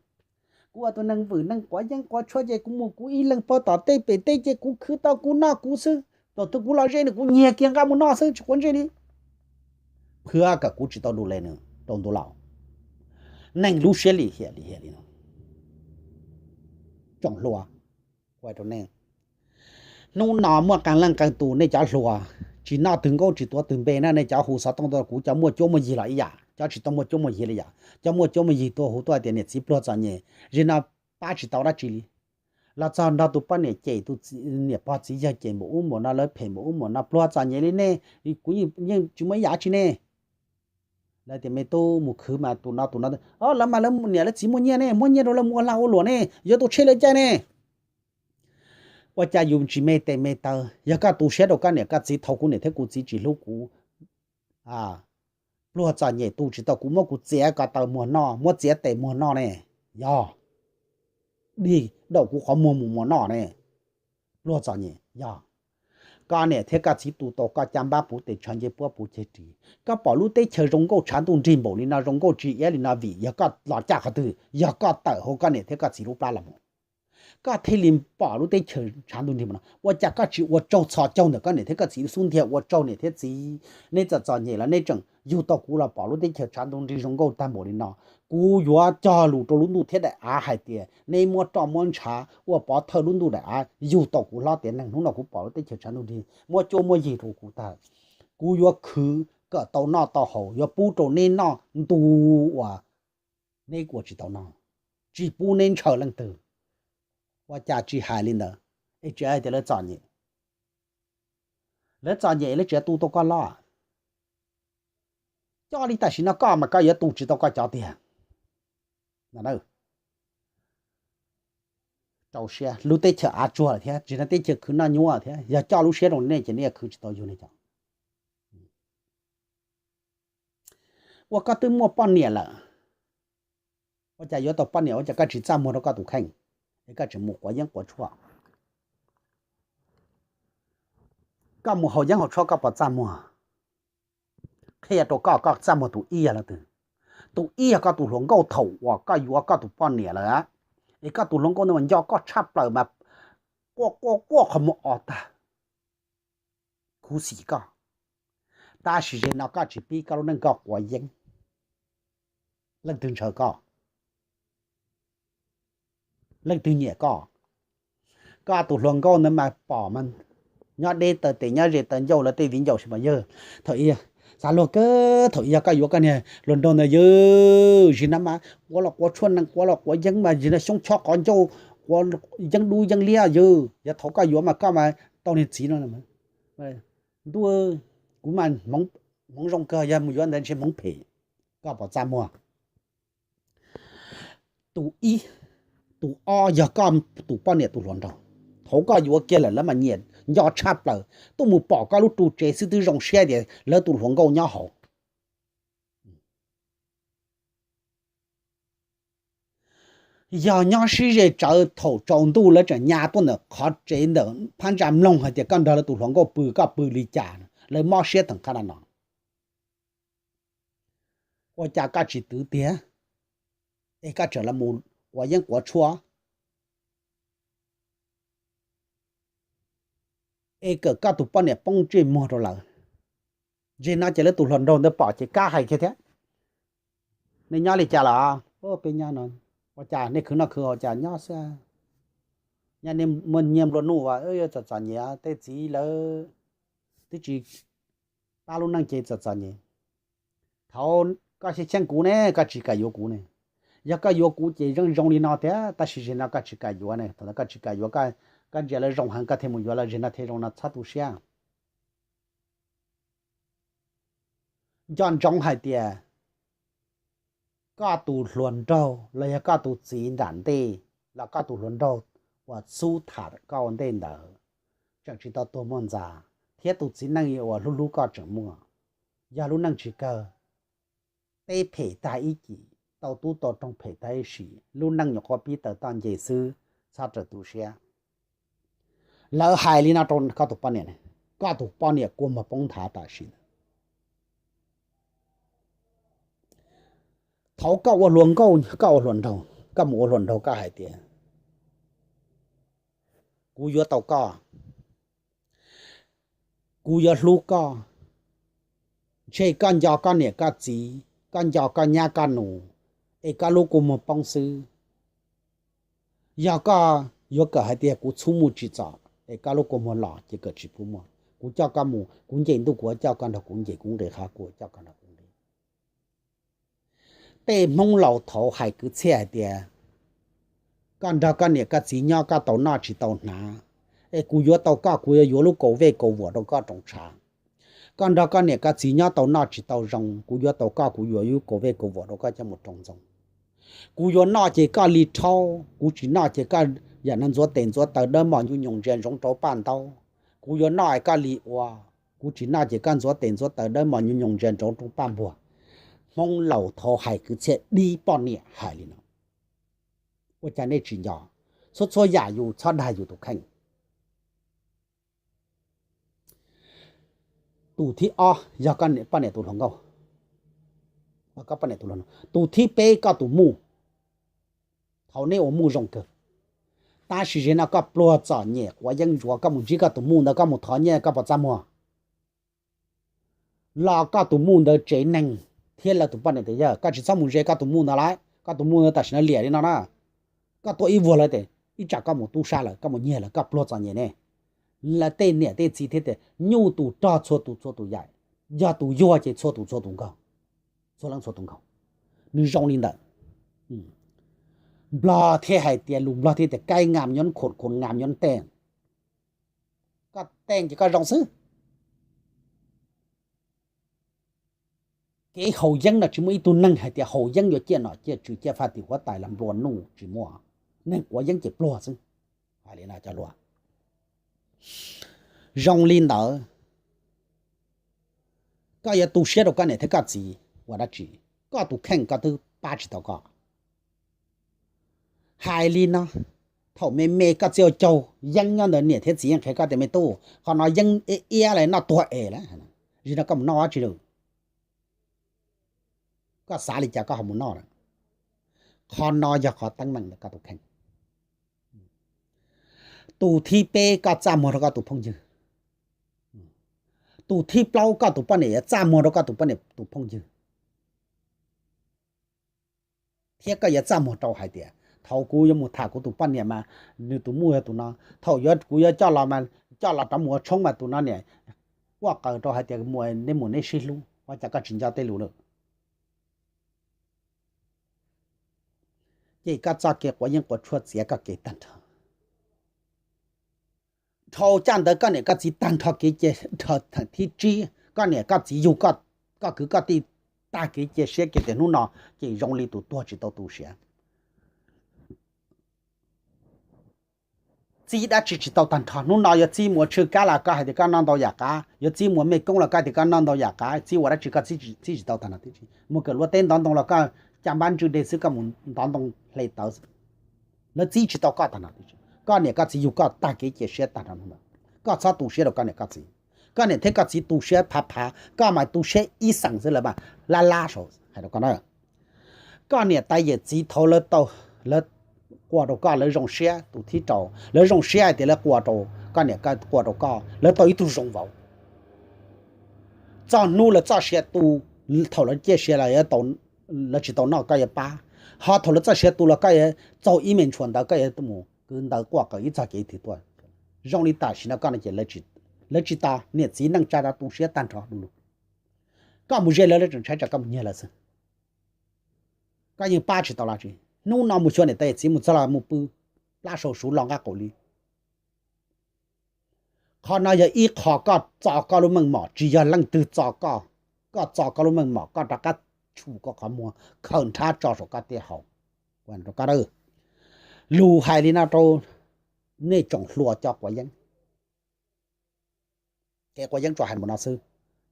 Kuv ua tus neeg vwm neeg quav yeeb quav tshuaj ces kuv mus kuv ib leeg pog tom tej pem teb ces kuv khwv tau kuv noj kuv xwb. Thaum twg kuv los ze nws kuv nyiag kiag nqa mus noj xwb tsis quav ntsej li. Phwb kom kuv tsis tau du le nws rau ntu laus. Neeg lub siab lim hiam lim hiam li no. Tsoom hluas, hnub no muaj qee leej qee tus nej cov hluas tsis noj twg nkauj tsis tuav twg npe na, nej cov hu xov tooj tuaj, kuv cov muaj cuab muaj yig los ib yam, cov tsis tau muaj cuab muaj yig li yam. Cov muaj cuab muaj yig tuaj hu tuaj tias niam txiv pluag txom nyem, zim no pab tsis tau dab tsi li. Los txog nrog tus poj niam cem, tus niam pog txiv yawg cem npaum ub npaum no, lawv phem npaum ub npaum no, pluag txom nyem li nej, kuv yeej tsis muaj ib yam tsi ne. Lawv tias me tub mus khwv mas tus no tus no, lawv mas lawv niam lawv txiv muaj nyiaj ne, muab nyiaj rau lawv mus ua lag ua luam ne, yuav tus tsheb lawv caij ne. Ua cas yus tsis me tes me taw? Yog koj tu siab rau koj niam koj txiv thaum kuv niam thiab kuv txiv tsis hlub kuv, pluag txom nyem tu tsis tau kuv, muab kuv txiav ko taw muag noj, muab txiav tes muag noj ne, yog dig daum kuv qhov muag mus muag noj ne, pluag txom nyem yog. Koj niam thiab koj txiv tu tau koj caj npab puv tes tshav ncej puab puv ceg ris, koj pom lub teb chaws zoo nkauj tshav ntuj nrig npaum li no, zoo nkauj tsis iab li no vim yog koj los caj qhov twg? Yog koj tawm hauv koj niam thiab koj txiv lub plab los mus, koj thiaj li pom lub teb chaws tshav ntuj nrig npaum no. Ua cas koj tsis ua tsaug txhos caug ntawm koj niam thiab koj txiv xub ntiag, ua tsaug niam thiab txiv, neb txom txom nyem los neb tseem yug tau kuv los pom lub teb chaws tshav ntuj nrig zoo nkauj tag npaum li no. Kuv yuav cog lus rau lub ntuj thiab daim av hais tias neb muab roj muab ntshav ua pov thawj lub ntuj daim av yug tau kuv hlob tiav neeg, hnub no kuv pom lub teb chaws tshav ntuj nrig, muab cuab muab yig rau kuv tag. Kuv yuav khwv kom tau noj tau haus, yuav pub rau neb noj ntu uas neb ua tsis tau noj, tsis pub neb ntshaw leej twg. Ua cas tsis hais li ntawd, es tsis hais tias lawv txom nyem? Lawv txom nyem lawv tsis tu tau koj loj. Coj li tam sim no koj mas koj yuav tu tsis tau koj cov tiag. Rau siab, lub teb chaws av tsuag lawm thiab, tsis no teb chaws khwv noj nyuaj thiab, yog coj lub siab rau nej ces nej khwv tsis tau yug nej cov. Ua koj twb muaj poj niam lawm, ua cas yuav tau poj niam ua cas koj tsis txaj muag rau koj tus kheej, es koj tseem mus quav yeeb quav tshuaj? Koj mus haus yeeb haus tshuaj koj puas txaj muag? Qhia rau koj, koj txaj muag tus ib yog leej twg? Tus ib yog koj tus hluas nkauj thaum uas koj yuav koj tus poj niam lawm, es koj tus hluas nkauj ntawd mas nco koj tshaj plaws mas quaj quaj quaj qhov muag o tag, khuv xim koj. Tab sis ze no koj tsis pib koj lub neej koj quav yeeb, leej twg ntshaw koj? Leej twg nyiam koj? Koj tus hluas nkauj ntawd mas pom mas nyob deb taw tes nyob ze taw ncauj lawv tej viv ncaus sib pom yawg. Thaum ub xav luag kawg, thaum ub yog koj yuav koj niag hluas nraug ntawd yawg, zim no mas quav los quav tshuaj nees, quav los quav yeeb mas zim no xyoob chob qhov ncauj, quav yeeb dub yeeb liab yawg. Yog thaum koj yuav mas koj mas tau niag txiv no. Ntuj, kuv mas hmoov zoo kawg, yog mus yuav ntawd ntshe hmoov phem. Koj puas txaj muag? Tus ib, tus ob yog koj tus poj niam tus hluas nraug. Thaum koj yuav kiag lawm lawv mas nyiam nco tshaj plaws, tuaj mus pom koj lub ru tsev xwb twb zoo siab tias lawv tus hluas nkauj nyob hauv. Yog nyob sib ze tsawv thaum tsaus ntuj lawv tseem nyas tuaj ntawm qhov tsev ntawm phab ntsa mloog hais tias koj nrog lawv tus hluas nkauj pw koj pw li cas, lawv mob siab theem qab no. Ua cas koj tsis twv tiag, es koj tseem los mus quav yeeb quav tshuaj, es kom koj tus poj niam poob ntsej muag rau lawv. Ze no ces lawv tus hluas nraug ntawd pom ces kab hais kiag thiab. Nej nyob li cas los? Peb nyob no. Ua cas nej khwv noj khwv haus cas nyob xwb? Nyob nej muaj nyiaj nplua nuj as, txom txom nyem, tej txiv lawv twb tsis pab lub neej ces txom txom nyem. Thaum koj xyeej kuv ne, koj tsis kam yuav kuv ne. Yog koj yuav kuv ces zoo zoo li no thiab, tab sis ze no koj tsis kam yuav ne. Thaum ntawd koj tsis kam yuav, koj ntsia lawv zoo heev koj thiaj mus yuav lawv, ze no thiaj zoo no, txhob tu siab. Nco ntsoov hais tias koj tus hluas nraug los yog koj tus txiv nram ntej, los koj tus hluas nraug uas xub tham koj ua ntej ntawd tseem tsis tau tuag muaj ntxa, thiab tus txiv neej uas hlub hlub koj tseem muaj. Yog lub neej tsis kawg, peb phem tag ib cim, tau tub tau roog phem tag ib sim, lub neej nyuam qhuav pib taws toj nce xwb, txhob raws tu siab. Lawv hais li no rau koj tus poj niam, koj tus poj niam kua muag poob nthav tam sim. Thaum koj ua hluas nkauj, koj ua hluas nraug, koj mus ua hluas nraug koj hais tias, kuv yuav tau koj, kuv yuav hlub koj, ntshe koj nco koj niam koj txiv, koj nco koj nyab koj nus, es koj lub kua muag poob xwb. Yog koj yuav kawm hais tias kuv txhob mus tsim txom es koj lub kua muag los ces kawm tsis pub muaj. Kuv coj koj mus, kuv nce ntuj kuv coj koj nrog kuv nce, kuv nqis qhov kuv coj koj nrog kuv nqis. Tej Hmoob laus thaud hais kwv txhiaj hais tias, koj nrog koj niam koj txiv nyob koj tau noj tsis tau hnav, es kuv yuav tau koj kuv yuav yuav lub kaus vej kaus vuam rau koj roos tshav. Koj nrog koj niam koj txiv nyob tau noj tsis tau zoo, kuv yuav tau koj kuv yuav yuav kaus vej kaus vuam rau koj coj mus roos ntxoov. Kuv yuav noj ces koj li rhaub, kuv tsis noj ces koj yam no ntxuav tes ntxuav taw dawb mos nyuj nyoos ntsia ntsoov rau paj ntaub. Kuv yuav noj es koj li ua, kuv tsis noj ces koj ntxuav tes ntxuav taw dawb mos nyuj nyoos ntsia ntsoov rau paj npuag. Hmoob laus thaud hais kwv txhiaj dib poj niam hais li no. Ua cas nej tsis nco? Txhua txhua yam yus txhob dag yus tus kheej. Tus thib ob yog koj poj niam tus hluas nkauj. Tus thib peb koj tus muj. Thaum nej ua muj zoo kawg, tab sis zaum no koj pluag txom nyem quav yeeb ntsuav, koj mus ntsib koj tus muj ntawd koj mus thov nyiaj koj puas txaj muag? Los koj tus muj ntawd tsev neeg thiab lawv tus poj niam tias, yawg, koj tsis txhob mus ze koj tus muj ntawd lawm, koj tus muj ntawd tam sim no liam li no na. Koj tuaj ib vuag lawv tias ib tsam koj mus tub sab lawm, koj mus nyiag lawm, koj pluag txom nyem ne. Lawv tej niam tej txiv thiaj tias nyuj tus rog txhua tus txhua tus yaim, yog tus yuag ces txhua tus txhua tus nkaug, txhua leej txhua tus nkaug. Nws zoo li ntawd. Nplog thiaj hais tias, lus Nplog thiaj tias kaib ngam nyob khuam, khuam ngam nyob tej. Koj teej ces koj zoo xwb. Kev haus yeeb no tsis muaj ib tug neeg hais tias haus yeeb yuav ciaj nom ciaj tswv ciaj faj tim huab tais los nplua nuj, tsis muaj. Neeg quav yeeb ces pluag xwb. Hais li no cov hluas. Zoo li ntawd, koj yuav tu siab rau koj niam thiab koj txiv ua dab tsi? Koj tus kheej koj twb pab tsis tau koj. Hais li no, thaum me me koj txiv ua caug yeeb nyob ntawd niam thiab txiv yeej qhia koj tias me tub, qhov no yeeb iab iab li noj tuag es lawm. Zaum no koj mus noj dab tsi lawm? Koj xav li cas koj ho mus noj lawm? Qhov no yog qhov teeb meem ntawm koj tus kheej. Tus thib peb koj txaj muag rau koj tus phooj ywg. Tus thib plaub koj tus poj niam yuav txaj muag rau koj tus poj niam tus phooj ywg. Thiab koj yuav txaj muag rau hais tias thaum kuv yuav mus tham kuv tus poj niam mas nws tus muj yog tus no, thaum kuv yuav coj los mas coj los rov mus ua tshoob mas tus no niam quaj qw rau hais tias mus, neb mus neb sib hlub, ua cas koj tsis nco tej lus lawm? Ces koj txoj kev quav yeeb quav tshuaj txiav koj kev tag nrho. Dhau caj ntawd koj niam koj txiv tag nrho kev cia, theem thib tsib koj niam koj txiv yug koj kwv koj tij tag kev cia siab kiag tias hnub no ces zoo li tus tuag tsis tau tu siav. Txib dab tsi tsis tau tag nrho, hnub no yuav txib mus ua tshwj kab los koj hais tias koj noj ntau yam qab, yuav txib mus ua mej koob los koj hais tias koj noj ntau yam qab, txib ua dab tsi koj txib tsis tau tag nrho tib si. Mus kawm luaj teb ntov ntoo los koj caj npab ntswj dej xwb, koj mus ntov ntoo hle tawv xwb. Lawv txib tsis tau koj tag nrho tib si. Koj niam koj txiv yug koj tag kev cia siab tag nrho hnub no. Koj txhob tu siab rau koj niam koj txiv. Koj niam thiab koj txiv tu siab phav phav, koj mas tu siab ib xeem xwb lawv mas lab lab saud hais rau koj na. Koj niam tais yawm txiv thaud lawv tau, lawv quaj rau koj, lawv zoo siab tus thib rau, lawv zoo siab hais tias lawv quaj rau koj niam, quaj rau koj, lawv tau ib tug zoo vauv. Txoj hnub lawv txoj sia tu, thaum lawv ciaj sia los lawv tsis tau noj koj yuav pab, ho thaum lawv txoj sia tu los koj yuav txaug ib me ntshua ntawv, koj yuav mus kwv ntawv quaj qw ib txog kev twg tuaj. Zoo li tam sim no koj no ces lawv tsis tos, niam txiv neej tsa tu siab tag nrho du lug. Koj mus ze lawv, lawv tseem ntshai tsam koj mus nyiag lawv xwb. Koj yeej pab tsis tau lawv tsi. Hnub no mus xyuas niam tais yawm txiv mus txog los mus pw plab saum suv los nqaj qaum li. Qhov no yog ib qho koj txo koj lub meej mom, tsis yog leej twg txo koj. Koj txo koj lub meej mom, koj rov qab tshum koj qhov muag khaws nrhab tso saum koj tej haus. Lus hais li no rau nej tsoom hluas cov quav yeeb. Kev quav yeeb tsuas hais mus no xwb,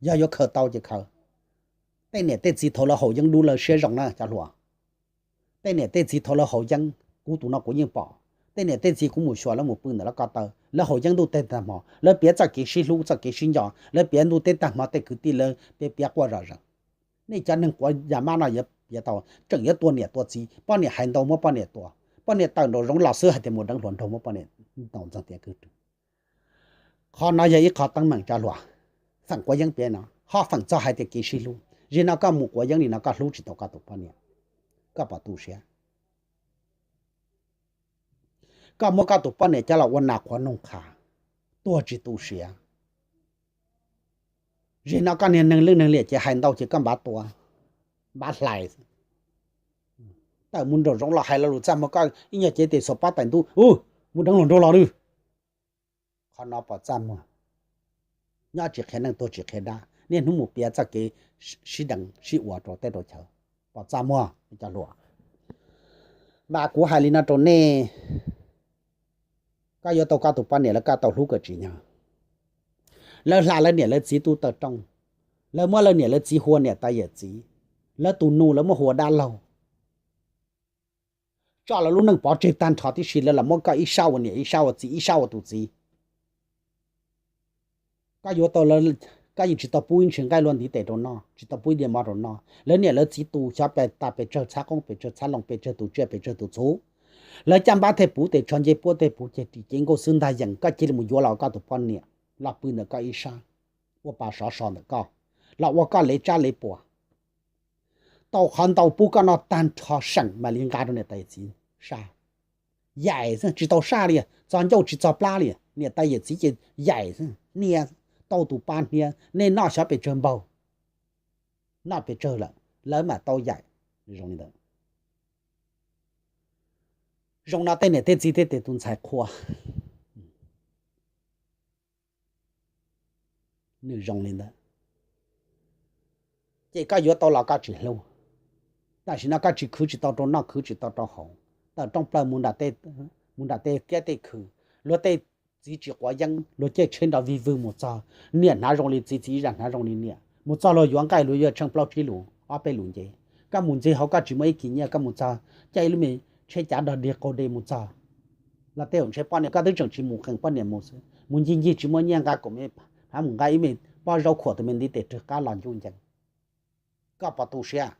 yog yuav khaws tau ces khaws. Tej niam tej txiv thaum lawv haus yeeb dub lawv siab zoo na cov hluas. Tej niam tej txiv thaum lawv haus yeeb, kuv tus no kuv yeej pom. Tej niam tej txiv kuv mus xyuas lawv mus pw ntawm lawv ko taw, lawv haus yeeb ntuj teb tag hmo, lawv piav txoj kev sib hlub txoj kev sib nco, lawv piav ntuj teb tag hmo tej kwv tij lawv piav piav quaj zom zaws. Nej cov neeg quav yam mab no yuav piav tau, tseem yuav tua niam tua txiv, poj niam hais ntau muab poj niam tua, poj niam tawm nraum zoov los xwb hais tias mus deev hluas nraug muab poj niam ntaus ntxeeg tiav kwv rwg. Qhov no yog ib qho teeb meem cov hluas, feem quav yeeb piav no ho feem txog hais tias kev sib hlub. Zim no koj mus quav yeeb li no koj hlub tsis tau koj tus poj niam, koj puas tu siab? Koj muab koj tus poj niam coj los ua nas qhuav noog qha, tuag tsis tu siav. Zim no koj niag neeg leej neeg liam ces hais ntau ces koj npav tua, npav hlais. Tawm mus nraum zoov los hais lo lus txaj muag, koj ib nyuag cev tes xuas pob tais ntub, u, mus deev hluas nraug los lawm. Qhov no puas txaj muag? Nyob tsis qhia neej tuag tsis qhia dab, niaj hnub mus piav txoj kev sib deev sib ua rau teb rau chaw, puas txaj muag cov hluas? Mas kuv hais li no rau nej, koj yuav tau koj tus poj niam los koj tau hlub kom tsim nyog. Lawv hla lawv niam lawv txiv tub taw rooj, lawv muab lawv niam lawv txiv hu ua niam tais yawm txiv, lawv tus nus lawv muab hu ua dab laug, tso lawv lub neej pov tseg tag nrho tib si, lawv los muab koj ib sab ua niam ib sab ua txiv ib sab ua tus txiv. Koj yuav tau lawv, koj yeej tsis tau pub ib ntshis nqaij luaj ntiv tes rau noj, tsis tau pub ib diav mov rau noj. Lawv niam lawv txiv tus xyov pes tas pes tsawg txhab qoob pes tsawg txhab loo pes tsawg tus tsiaj pes tsawg tus txhuv, lawv caj npab thiaj puv tes tsho ncej puab thiaj puv ceg ris cev nkauj xwb ntag yees, koj cia li mus yuav los koj tus poj niam los pw ntawm koj ib sab, ua pas sov so ntawm koj, los ua koj lev tsab lev puas. Tau qhov ntau pub koj noj tag nrho seem mam li nqa rau niam tais yawm txiv saj. Yaim xwb tsis tau saj li, txog ncauj tsis txog plab li, niam tais yawm txiv ces yaim xwb, hnia tau tus pa hnia, nej noj xyov pes tsawg npaug, noj pes tsawg lawm lawv mam tau yaim. Zoo li ntawd. Zoo no tej niam tej txiv thiaj tias tus ntxhais qhua. Nws zoo li ntawd, ces koj yuav tau los koj tsis hlub. Tam sim no koj tsis khwv tsis tau rau noj khwv tsis tau rau haus, tawm rooj plaws mus nram tej kiab tej khw, luag tej txiv tsis quav yeeb luag caij tsheb nrov vig vwg mus txog, niam hnav zoo li txiv txiv ib zaj hnav zoo li niam, mus txog luag yuav nqaij luag yuav tsheej plaub tsib lus ob peb lus nce. Koj mus ntxig hauv koj tsis muaj ib kis nyiaj koj mus txog caij ib lub me tsheb cav dog dig qaug de mus txog, los tej zaum ntshe poj niam koj twb tseem tsis mus qees poj niam mus xwb, mus ncig ncig tsis muaj nyiaj nqa kaum me phav mus nqa ib me pob zaub khuam tus me ntiv tes rwg qab los ncuj ncees. Koj puas tu siab?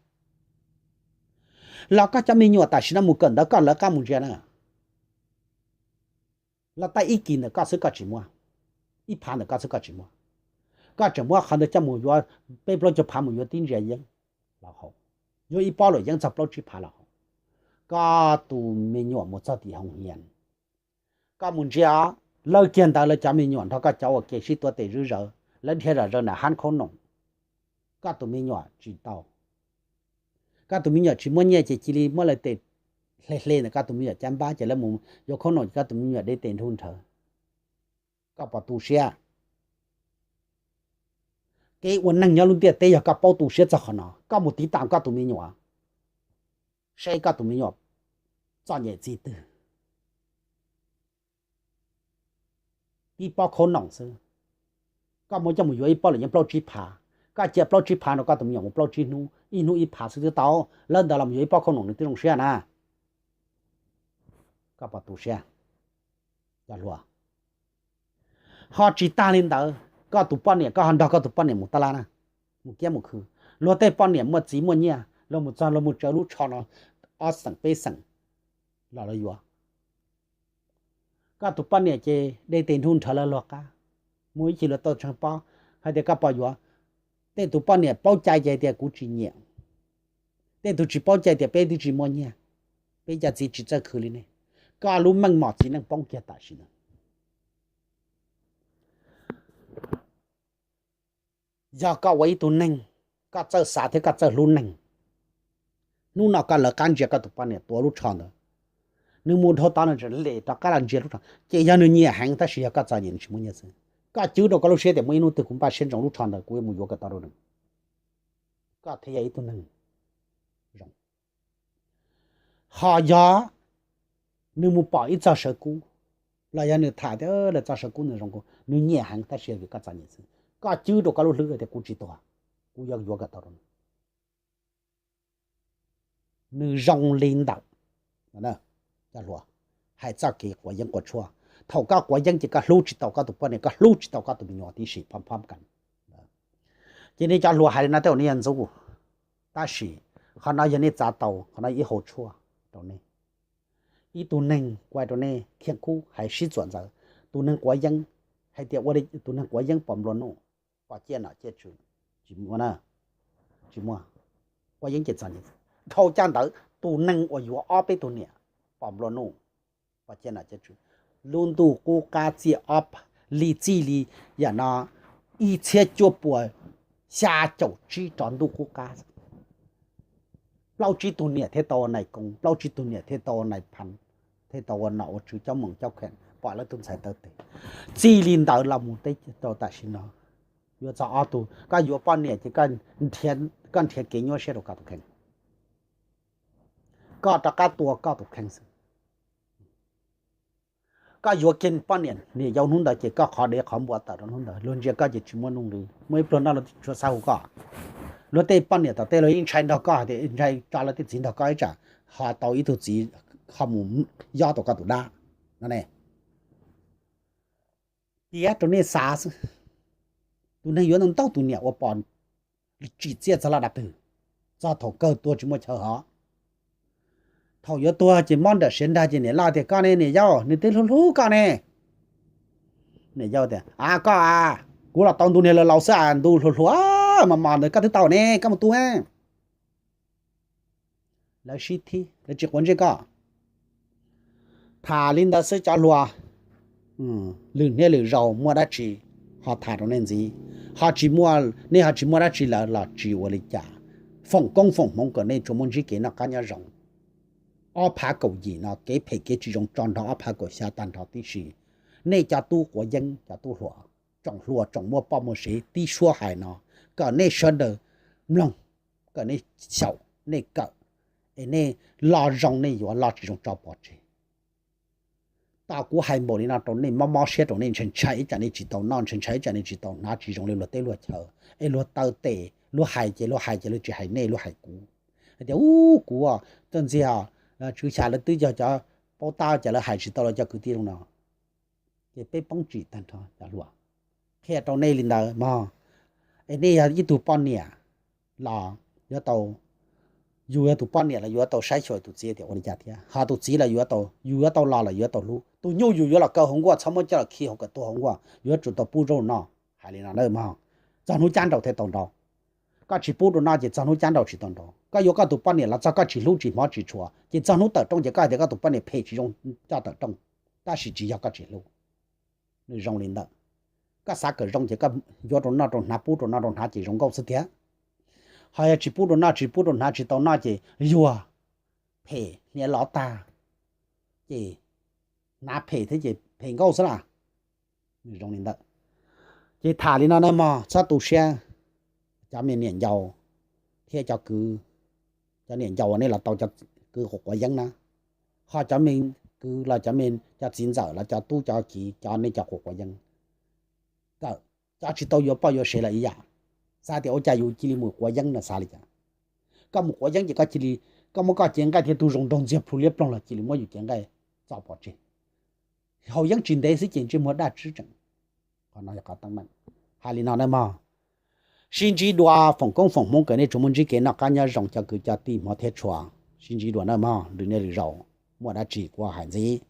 Los koj cov me nyuam tam sim no mus kawm ntawv koj lawv qab mus ntsia na, los tej ib kis ntawm koj xwb koj tsis muaj, ib phav ntawm koj xwb koj tsis muaj. Koj tseem muab qhov ntawd coj mus yuav peb plaub caug phav mus yuav tib ntsia yeeb los haus, yuav ib pob luam yeeb txog plaub tsib phav los haus. Koj tus me nyuam mus txog tim hoos hias, koj mus ntsia, lawv kiag ntawd lawv cov me nyuam nrog koj cov ua ke sib tuav tes zwb zawv, lawv dhia zom zaws nram hab khaub noom. Koj tus me nyuam tsis tau, koj tus me nyuam tsis muaj nyiaj ces cia li muab lawv tes hle hle ntawm koj tus me nyuam caj npab ces lawv mus yuav khaub noom ces koj tus me nyuam de tes nrhu nrhawv. Koj puas tu siab? Kev ua neeg nyob lub ntiaj teb yog koj paub tu siab txog qhov no koj mus tiv tam koj tus me nyuam, seb koj tus me nyuam txom nyem txij twg. Tib pob khaub noom xwb, koj muab coj mus yuav ib pob luam yeeb plaub tsib phav, koj cia plaub tsib phav rau koj tus me nyuam mus plaub tsib hnub, ib hnub ib phav xwb twb tau, lawv ntawd los mus yuav ib pob khaub noom nws twb zoo siab na. Koj puas tu siab? Cov hluas, ho tsis tag li ntawd koj tus poj niam koj ho nrog koj tus poj niam mus tab laj na, mus kiab mus khw. Luag tej poj niam muaj txiv muaj nyiaj luag mus txog luag mus tsawv lub tsho no ob xeem peb xeem los lawv yuav. Koj tus poj niam ces de tes nrhu nrhawv lawv luag qab, mus ib chim luag tau tsheej pob hais tias koj puas yuav. Tej tus poj niam paub cai ces hais tias kuv tsis nyiam, tej tus tsis paub cai tias peb twb tsis muaj nyiaj, peb cov txiv tsis txawj khwv li nej. Koj lub meej mom txiv neej poob kiag tam sim no. Yog koj ua ib tug neeg, koj txawj xav thiab koj txawj hlub neeg, hnub no koj lawv qab ntsia koj tus poj niam tuav lub tsho ntawd, nws mus dhau tod nws tseem lem rov qab los ntsia lub tsho, ces yog nws nyiam heev tab sis yog koj txom nyem nws tsis muaj nyiaj xwb. Koj cwb rau koj lub siab tias muaj ib hnub twg kuv npaj siab ntsoov lub tsho ntawd kuv yuav mus yuav kom tau rau nws, koj thiaj yog ib tug neeg zoo. Ho yog nws mus pom ib txoj saw kub, los yog nws tham tias lawv txoj saw kub nws zoo, nws nyiam heev tab sis yog vim koj txom nyem xwb, koj cwb rau koj lub hlwb tias kuv tsis tuag, kuv yuav yuav kom tau rau nws. Nws zoo li ntawm, cov hluas, hais txoj kev quav yeeb quav tshuaj. Thaum koj quav yeeb ces koj hlub tsis tau koj tus poj niam, koj hlub tsis tau koj tus me nyuam tib si, phom phom kas. Ces nej cov hluas hais li no tej zaum nej yog ntxub, tab sis Qhov no yog nej txav tau, qhov no ib hau tshuaj rau nej. Ib tug neeg kuv hais rau nej, Khiaj Kub hais sib txuam ntxaws, tus neeg quav yeeb, hais tias ua tus neeg quav yeeb pom nplua nuj, pom ciaj nom ciaj tswv, tsis muaj, tsis muaj. Quav yeeb ces txog, dhau caj ntawd tus neeg uas yuav ob peb tug niam pom nplua nuj, pom ciaj nom ciaj tswv. Lub ntuj qub qab txiaj ob, li txij li yam no ib txhiab cuaj puas xya caum tsib rov ntuj qub qab. Plaub tsib tug niam thiaj tau ua nais koos, plaub tsib tug niam thiaj tau ua nais phas, thiaj tau ua nom ua tswv, cob moos cob kheem, pom lawv tus ntxhais taw tes. Txij li ntawd los mus teb rau tam sim no, yuav txog ob tug, koj yuav poj niam ces koj nrhiav kev nyuaj siab rau koj tus kheej, koj rov qab tua koj tus kheej xwb. Koj yuav kiag poj niam niam yau hnub ntawd ces koj qhov dev qhov npua tawm rau hnub ntawd, luag ntsia koj ces tsis muaj nuj nqis, muaj ib pluag noj luag tsis tshua xav hu koj. Luag tej poj niam tom tej luag yeej ntshai nrog koj hais tias ntshai tso luag tej txiv nrog koj ib tsam ho tau ib tug txiv ho mus yob tau koj tus dab no ne. Piav rau nej xav xwb, tus neeg yuav ntau ntau tus niam ua pom tsim txiaj txog laj dab twg, txog thaum kawg tuag tsis muaj chaw hov. Thaum yuav tuag ces mob nram siav nrag ces niam loj tias koj ne niam yau, nws twb hlub hlub koj ne. Niam yau tias a koj a, kuv los tau ntu niag laus laus xwb a, ntu hluas hluas mos mos ntawd koj twb tau ne, koj mus tu. Lawv sib thib, lawv tsis quav ntsej koj. Tham li ntawd xwb cov hluas, lwm hnub lwm zaus muaj dab tsi ho tham rau nej ntxiv. Ho tsis muaj, nej ho tsis muaj dab tsi lawm los tsis ua li cas. Foom koob foom hmoov kom nej tsuas muaj ntsib kev noj qab nyob zoo. Ob phav kaum yim no kev phem kev tsis zoo tso nrho ob phav kaum xya tag nrho tib si. Nej cov tub quav yeeb, cov tub hluas, tsoom hluas tsoom muaj poj muaj sev tib suab hais no, kom nej sawv daws mloog, kom nej xyaum, nej kawm, es nej lo zoo nej yuav, lo tsis zoo tso pov tseg. Tos kuv hais npaum li no rau nej, mob mob siab rau nej, ntshai ntshai ib tsam nej tsis tau noj, ntshai ntshai ib tsam nej tsis tau hnav tsis zoo li luag teb luag chaw, es luag taw tes, luag hais ces luag hais ces luag tsis hais nej, luag hais kuv. Hais tias ub kuv, txawj ntxiag, Tswv Xya lawv twb yog cov paub tab, cas lawv hais tsis tau los cov kwv tij zoo no. Ces peb poob tsim tag nrho cov hluas. Qhia rau nej li ntawd mog. Es nej yog ib tug poj niam los yuav tau, yus yog tus poj niam los yuav tau saib xyuas tus txiv tias ua li cas thiab, ho tus txiv los yuav tau, yus yuav tau los los yuav tau hlub. Tus nyuj yus yuav los kaw hauv nkuaj, txhob muab coj los khi hauv kom tuag hauv nkuaj, yuav tsum tau pub zaub noj. Hais li no na mog, txog hnub cab nraus thiaj tau nraus. Koj tsis pub rau noj ces txog hnub cab nraus tsis tau nraus. Koj yuav koj tus poj niam los txog koj tsis hlub tsis hmov tsis tshua ces txog hnub tawm rooj ces koj hais tias koj tus poj niam phem tsis zoo coj tawm rooj, tab sis tsis yog koj tsis hlub. Nws zoo li ntawd. Koj xav kom zoo ces koj yuav rau noj rau hnav, pub rau noj rau hnav ces zoo nkauj xwb thiab. Ho yog tsis pub rau noj tsis pub rau hnav tsis tau noj ces yuag phem hniav lov tag, ces hnav phem thiab ces phem nkauj xwb las. Nws zoo li ntawd. Ces tham li no na mog, txhob tu siab. Cov me niam ncaus thiab cov kwv, cov niam ncaus uas nej los tau cov kwv quav quav yeeb na, ho cov me kwv los cov me, cov txiv ntxawm los cov tub cov kiv, cov nej cov quav quav yeeb, kawm, cov tsis tau yuav poj yuav sev los ib yam. Xav tias ua cas yus cia li mus quav yeeb no xav li cas? Koj mus quav yeeb ces koj cia li, koj muab koj cev nqaij thiab tug zoo nraug ntxiag plhu liab ploog los cia li muab yus cev nqaij txo pov tseg. Haus yeeb tsis ntev xwb ces ntsej muag daj tswb tseem. Qhov no yog qhov teeb meem. Hais li no na mog, sib ntsib dua, foom koob foom hmoov kom nej tsuas muaj ntsib kev noj qab nyob zoo cov kwv cov tij hmov thiab tshua. Sib ntsib dua na mog, lwm niaj lwm zaus muaj dab tsi kuv hais ntxiv.